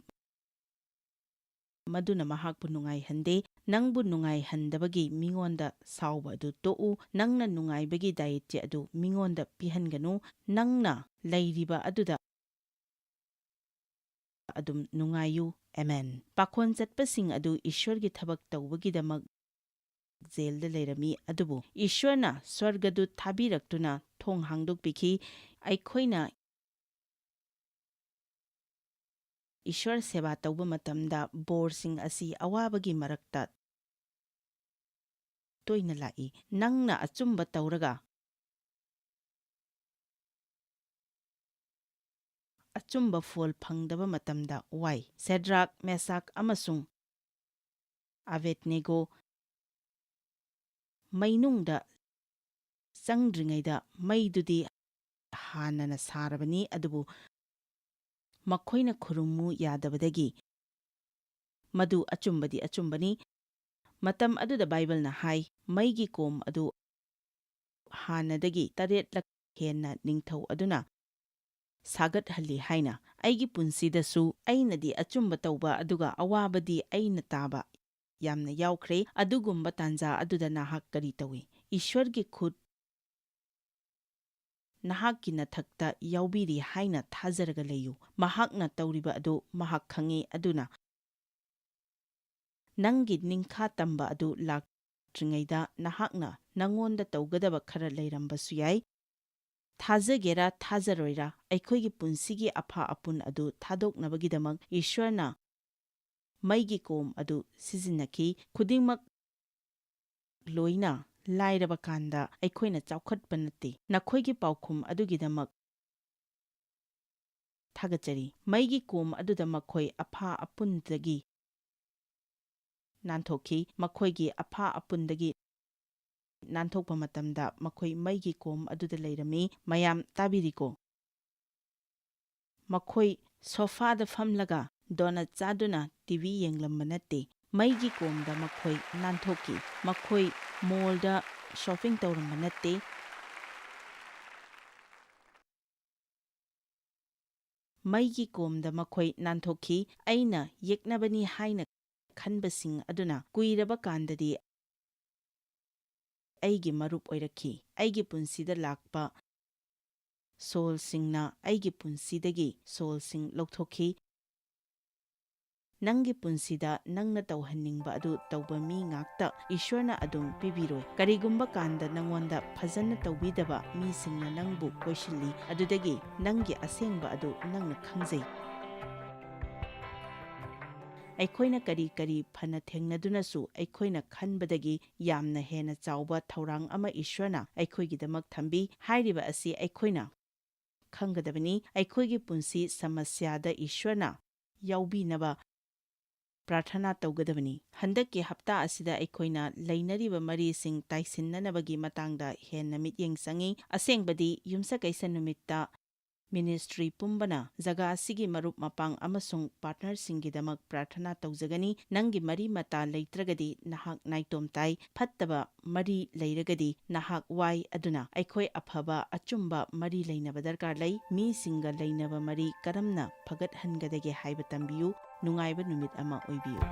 ꯃꯗꯨꯅ ꯃꯍꯥꯛꯄꯨ ꯅꯨꯡꯉꯥꯏꯍꯟꯗꯦ꯫ ꯅꯪꯕꯨ ꯅꯨꯡꯉꯥꯏꯍꯟꯗꯕꯒꯤ ꯃꯤꯉꯣꯟꯗ ꯁꯥꯎꯕ ꯑꯗꯨ ꯇꯣꯛꯎ꯫ ꯅꯪꯅ ꯅꯨꯡꯉꯥꯏꯕꯒꯤ ꯗꯥꯏꯠꯁꯦ ꯑꯗꯨ ꯃꯤꯉꯣꯟꯗ ꯄꯤꯍꯟꯒꯅꯨ꯫ ꯅꯪꯅ ꯂꯩꯔꯤꯕ ꯑꯗꯨꯗ ꯑꯗꯨꯝ ꯅꯨꯡꯉꯥꯏꯌꯨ꯫ ꯑꯦꯃꯦꯟ꯫ ꯄꯥꯈꯣꯟ ꯆꯠꯄꯁꯤꯡ ꯑꯗꯨ ꯏꯁ꯭ꯋꯔꯒꯤ ꯊꯕꯛ ꯇꯧꯕꯒꯤꯗꯃꯛ ꯖꯦꯜꯗ ꯂꯩꯔꯝꯃꯤ, ꯑꯗꯨꯕꯨ ꯏꯁ꯭ꯋꯔꯅ ꯁ꯭ꯋꯔꯒꯗꯨꯠ ꯊꯥꯕꯤꯔꯛꯇꯨꯅ ꯊꯣꯡ ꯍꯥꯡꯗꯣꯛꯄꯤꯈꯤ꯫ ꯑꯩꯈꯣꯏꯅ ꯏꯁ꯭ꯋꯔ ꯁꯦꯕꯥ ꯇꯧꯕ ꯃꯇꯝꯗ ꯕꯣꯔꯁꯤꯡ ꯑꯁꯤ ꯑꯋꯥꯕꯒꯤ ꯃꯔꯛꯇ ꯇꯣꯏꯅ ꯂꯥꯛꯏ꯫ ꯅꯪꯅ ꯑꯆꯨꯝꯕ ꯇꯧꯔꯒ ꯑꯆꯨꯝꯕ ꯐꯣꯜ ꯐꯪꯗꯕ ꯃꯇꯝꯗ ꯋꯥꯏ꯫ ꯁꯦꯗ꯭ꯔꯥꯛ, ꯃꯦꯁꯥꯛ ꯑꯃꯁꯨꯡ ꯑꯕꯦꯗꯅꯦꯒꯣ ꯃꯩꯅꯨꯡꯗ ꯆꯪꯗ꯭ꯔꯤꯉꯩꯗ ꯃꯩꯗꯨꯗꯤ ꯍꯥꯟꯅꯅ ꯁꯥꯔꯕꯅꯤ, ꯑꯗꯨꯕꯨ ꯃꯈꯣꯏꯅ ꯈꯨꯔꯨꯝꯃꯨ ꯌꯥꯗꯕꯗꯒꯤ꯫ ꯃꯗꯨ ꯑꯆꯨꯝꯕꯗꯤ ꯑꯆꯨꯝꯕꯅꯤ꯫ ꯃꯇꯝ ꯑꯗꯨꯗ ꯕꯥꯏꯕꯜꯅ ꯍꯥꯏ, ꯃꯩꯒꯤ ꯀꯣꯝ ꯑꯗꯨ ꯍꯥꯟꯅꯗꯒꯤ ꯇꯔꯦꯠꯂꯛ ꯍꯦꯟꯅ ꯅꯤꯡꯊꯧ ꯑꯗꯨꯅ ꯁꯥꯒꯠꯍꯜꯂꯤ ꯍꯥꯏꯅ꯫ ꯑꯩꯒꯤ ꯄꯨꯟꯁꯤꯗꯁꯨ ꯑꯩꯅꯗꯤ ꯑꯆꯨꯝꯕ ꯇꯧꯕ ꯑꯗꯨꯒ ꯑꯋꯥꯕꯗꯤ ꯑꯩꯅ ꯇꯥꯕ ꯌꯥꯝꯅ ꯌꯥꯎꯈ꯭ꯔꯦ꯫ ꯑꯗꯨꯒꯨꯝꯕ ꯇꯥꯟꯖꯥ ꯑꯗꯨꯗ ꯅꯍꯥꯛ ꯀꯔꯤ ꯇꯧꯏ? ꯏꯁ꯭ꯋꯔꯒꯤ ꯈꯨꯠ ꯅꯍꯥꯛꯀꯤ ꯅꯊꯛꯇ ꯌꯥꯎꯕꯤꯔꯤ ꯍꯥꯏꯅ ꯊꯥꯖꯔꯒ ꯂꯩꯌꯨ꯫ ꯃꯍꯥꯛꯅ ꯇꯧꯔꯤꯕ ꯑꯗꯨ ꯃꯍꯥꯛ ꯈꯪꯏ, ꯑꯗꯨꯅ ꯅꯪꯒꯤ ꯅꯤꯡꯈꯥ ꯇꯝꯕ ꯑꯗꯨ ꯂꯥꯛꯇ꯭ꯔꯤꯉꯩꯗ ꯅꯍꯥꯛꯅ ꯅꯉꯣꯟꯗ ꯇꯧꯒꯗꯕ ꯈꯔ ꯂꯩꯔꯝꯕꯁꯨ ꯌꯥꯏ꯫ ꯊꯥꯖꯒꯦꯔꯥ ꯊꯥꯖꯔꯣꯏꯔꯥ, ꯑꯩꯈꯣꯏꯒꯤ ꯄꯨꯟꯁꯤꯒꯤ ꯑꯐ ꯑꯄꯨꯟ ꯑꯗꯨ ꯊꯥꯗꯣꯛꯅꯕꯒꯤꯗꯃꯛ ꯏꯁ꯭ꯋꯔꯅ ꯃꯩꯒꯤ ꯀꯣꯝ ꯑꯗꯨ ꯁꯤꯖꯤꯟꯅꯈꯤ꯫ ꯈꯨꯗꯤꯡꯃꯛ ꯂꯣꯏꯅ ꯂꯥꯏꯔꯕ ꯀꯥꯟꯗ ꯑꯩꯈꯣꯏꯅ ꯆꯥꯎꯈꯠꯄ ꯅꯠꯇꯦ꯫ ꯅꯈꯣꯏꯒꯤ ꯄꯥꯎꯈꯨꯝ ꯑꯗꯨꯒꯤꯗꯃꯛ ꯊꯥꯒꯠꯆꯔꯤ꯫ ꯃꯩꯒꯤ ꯀꯣꯝ ꯑꯗꯨꯗ ꯃꯈꯣꯏ ꯑꯐ ꯑꯄꯨꯟꯗꯒꯤ ꯅꯥꯟꯊꯣꯛꯈꯤ꯫ ꯃꯈꯣꯏꯒꯤ ꯑꯐ ꯑꯄꯨꯟꯗꯒꯤ ꯅꯥꯟꯊꯣꯛꯄ ꯃꯇꯝꯗ ꯃꯈꯣꯏ ꯃꯩꯒꯤ ꯀꯣꯝ ꯑꯗꯨꯗ ꯂꯩꯔꯝꯃꯤ꯫ ꯃꯌꯥꯝ ꯇꯥꯕꯤꯔꯤꯀꯣ? ꯃꯈꯣꯏ ꯁꯣꯐꯥꯗ ꯐꯝꯂꯒ ꯗꯣꯅꯠ ꯆꯥꯗꯨꯅ ꯇꯤ ꯚꯤ ꯌꯦꯡꯂꯝꯕ ꯅꯠꯇꯦ꯫ ꯃꯩꯒꯤ ꯀꯣꯝꯗ ꯃꯈꯣꯏ ꯅꯥꯟꯊꯣꯛꯈꯤ꯫ ꯃꯈꯣꯏ ꯃꯣꯜꯗ ꯁꯣꯄꯤꯡ ꯇꯧꯔꯝꯕ ꯅꯠꯇꯦ꯫ ꯃꯩꯒꯤ ꯀꯣꯝꯗ ꯃꯈꯣꯏ ꯅꯥꯟꯊꯣꯛꯈꯤ꯫ ꯑꯩꯅ ꯌꯦꯛꯅꯕꯅꯤ ꯍꯥꯏꯅ ꯈꯟꯕꯁꯤꯡ ꯑꯗꯨꯅ ꯀꯨꯏꯔꯕ ꯀꯥꯟꯗꯗꯤ ꯑꯩꯒꯤ ꯃꯔꯨꯞ ꯑꯣꯏꯔꯛꯈꯤ꯫ ꯑꯩꯒꯤ ꯄꯨꯟꯁꯤꯗ ꯂꯥꯛꯄ ꯁꯣꯜꯁꯤꯡꯅ ꯑꯩꯒꯤ ꯄꯨꯟꯁꯤꯗꯒꯤ ꯁꯣꯜꯁꯤꯡ ꯂꯧꯊꯣꯛꯈꯤ꯫ ꯅꯪꯒꯤ ꯄꯨꯟꯁꯤꯗ ꯅꯪꯅ ꯇꯧꯍꯟꯅꯤꯡꯕ ꯑꯗꯨ ꯇꯧꯕ ꯃꯤ ꯉꯥꯛꯇ ꯏꯁ꯭ꯋꯔꯅ ꯑꯗꯨꯝ ꯄꯤꯕꯤꯔꯣꯏ꯫ ꯀꯔꯤꯒꯨꯝꯕ ꯀꯥꯟꯗ ꯅꯪꯉꯣꯟꯗ ꯐꯖꯅ ꯇꯧꯕꯤꯗꯕ ꯃꯤꯁꯤꯡꯅ ꯅꯪꯕꯨ ꯀꯣꯏꯁꯤꯜꯂꯤ, ꯑꯗꯨꯗꯒꯤ ꯅꯪꯒꯤ ꯑꯁꯦꯡꯕ ꯑꯗꯨ ꯅꯪꯅ ꯈꯪꯖꯩ꯫ ꯑꯩꯈꯣꯏꯅ ꯀꯔꯤ ꯀꯔꯤ ꯐꯅ ꯊꯦꯡꯅꯗꯨꯅꯁꯨ, ꯑꯩꯈꯣꯏꯅ ꯈꯟꯕꯗꯒꯤ ꯌꯥꯝꯅ ꯍꯦꯟꯅ ꯆꯥꯎꯕ ꯊꯧꯔꯥꯡ ꯑꯃ ꯏꯁ꯭ꯋꯔꯅ ꯑꯩꯈꯣꯏꯒꯤꯗꯃꯛ ꯊꯝꯕꯤ ꯍꯥꯏꯔꯤꯕ ꯑꯁꯤ ꯑꯩꯈꯣꯏꯅ ꯈꯪꯒꯗꯕꯅꯤ꯫ ꯑꯩꯈꯣꯏꯒꯤ ꯄꯨꯟꯁꯤ ꯁꯃꯁ꯭ꯌꯥꯗ ꯏꯁ꯭ꯋꯔꯅ ꯌꯥꯎꯕꯤꯅꯕ ꯄ꯭ꯔꯥꯔꯊꯅꯥ ꯇꯧꯒꯗꯕꯅꯤ꯫ ꯍꯟꯗꯛꯀꯤ ꯍꯞꯇꯥ ꯑꯁꯤꯗ ꯑꯩꯈꯣꯏꯅ ꯂꯩꯅꯔꯤꯕ ꯃꯔꯤꯁꯤꯡ ꯇꯥꯏꯁꯤꯟꯅꯅꯕꯒꯤ ꯃꯇꯥꯡꯗ ꯍꯦꯟꯅ ꯃꯤꯠꯌꯦꯡ ꯆꯪꯏ꯫ ꯑꯁꯦꯡꯕꯗꯤ ꯌꯨꯝꯁꯀꯩꯁ ꯅꯨꯃꯤꯠꯇ ꯃꯤꯅꯤꯁꯇ꯭ꯔꯤ ꯄꯨꯝꯕꯅ ꯖꯒꯥ ꯑꯁꯤꯒꯤ ꯃꯔꯨꯞ ꯃꯄꯥꯡ ꯑꯃꯁꯨꯡ ꯄꯥꯔꯠꯅꯔꯁꯤꯡꯒꯤꯗꯃꯛ ꯄ꯭ꯔꯥꯔꯊꯅꯥ ꯇꯧꯖꯒꯅꯤ꯫ ꯅꯪꯒꯤ ꯃꯔꯤ ꯃꯇꯥ ꯂꯩꯇ꯭ꯔꯒꯗꯤ ꯅꯍꯥꯛ ꯅꯥꯏꯇꯣꯝ ꯇꯥꯏ꯫ ꯐꯠꯇꯕ ꯃꯔꯤ ꯂꯩꯔꯒꯗꯤ ꯅꯍꯥꯛ ꯋꯥꯏ꯫ ꯑꯗꯨꯅ ꯑꯩꯈꯣꯏ ꯑꯐꯕ, ꯑꯆꯨꯝꯕ ꯃꯔꯤ ꯂꯩꯅꯕ ꯗꯔꯀꯥꯔ ꯂꯩ꯫ ꯃꯤꯁꯤꯡꯒ ꯂꯩꯅꯕ ꯃꯔꯤ ꯀꯔꯝꯅ ꯐꯒꯠꯍꯟꯒꯗꯒꯦ ꯍꯥꯏꯕ ꯇꯝꯕꯤꯌꯨ꯫ ꯅꯨꯡꯉꯥꯏꯕ ꯅꯨꯃꯤꯠ ꯑꯃ ꯑꯣꯏꯕꯤꯌꯨ꯫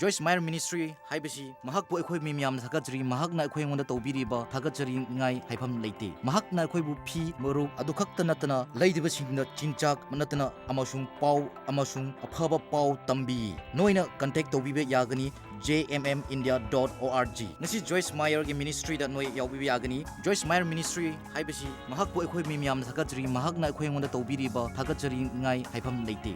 ꯖꯣꯏꯁ ꯃꯥꯌꯔ ꯃꯤꯅꯤꯁꯇ꯭ꯔꯤ ꯍꯥꯏꯕꯁꯤ ꯃꯍꯥꯛꯄꯨ ꯑꯩꯈꯣꯏ ꯃꯤ ꯃꯌꯥꯝꯅ ꯊꯥꯒꯠꯆꯔꯤ꯫ ꯃꯍꯥꯛꯅ ꯑꯩꯈꯣꯏ ꯑꯩꯉꯣꯟꯗ ꯇꯧꯕꯤꯔꯤꯕ ꯊꯥꯒꯠꯆꯔꯤꯉꯥꯏ ꯍꯥꯏꯐꯝ ꯂꯩꯇꯦ꯫ ꯃꯍꯥꯛꯅ ꯑꯩꯈꯣꯏꯕꯨ ꯐꯤ, ꯃꯔꯨꯞ ꯑꯗꯨ ꯈꯛꯇ ꯅꯠꯇꯅ ꯂꯩꯔꯤꯕꯁꯤꯡꯗ ꯆꯤꯟꯖꯥꯛ ꯅꯠꯇꯅ ꯑꯃꯁꯨꯡ ꯄꯥꯎ ꯑꯃꯁꯨꯡ ꯑꯐꯕ ꯄꯥꯎ ꯇꯝꯕꯤ꯫ ꯅꯣꯏꯅ ꯀꯟꯇꯦꯛ ꯇꯧꯕꯤꯕ ꯌꯥꯒꯅꯤ j m m india dot o r g꯫ ꯉꯁꯤ ꯖꯣꯏꯁ ꯃꯥꯌꯔꯒꯤ ꯃꯤꯅꯤꯁꯇ꯭ꯔꯤꯗ ꯅꯣꯏ ꯌꯥꯎꯕꯤꯕ ꯌꯥꯒꯅꯤ꯫ ꯖꯣꯏꯁ ꯃꯥꯌꯔ ꯃꯤꯅꯤꯁꯇ꯭ꯔꯤ ꯍꯥꯏꯕꯁꯤ ꯃꯍꯥꯛꯄꯨ ꯑꯩꯈꯣꯏ ꯃꯤ ꯃꯌꯥꯝꯅ ꯊꯥꯒꯠꯆꯔꯤ꯫ ꯃꯍꯥꯛꯅ ꯑꯩꯈꯣꯏ ꯑꯩꯉꯣꯟꯗ ꯇꯧꯕꯤꯔꯤꯕ ꯊꯥꯒꯠꯆꯔꯤꯉꯥꯏ ꯍꯥꯏꯐꯝ ꯂꯩꯇꯦ꯫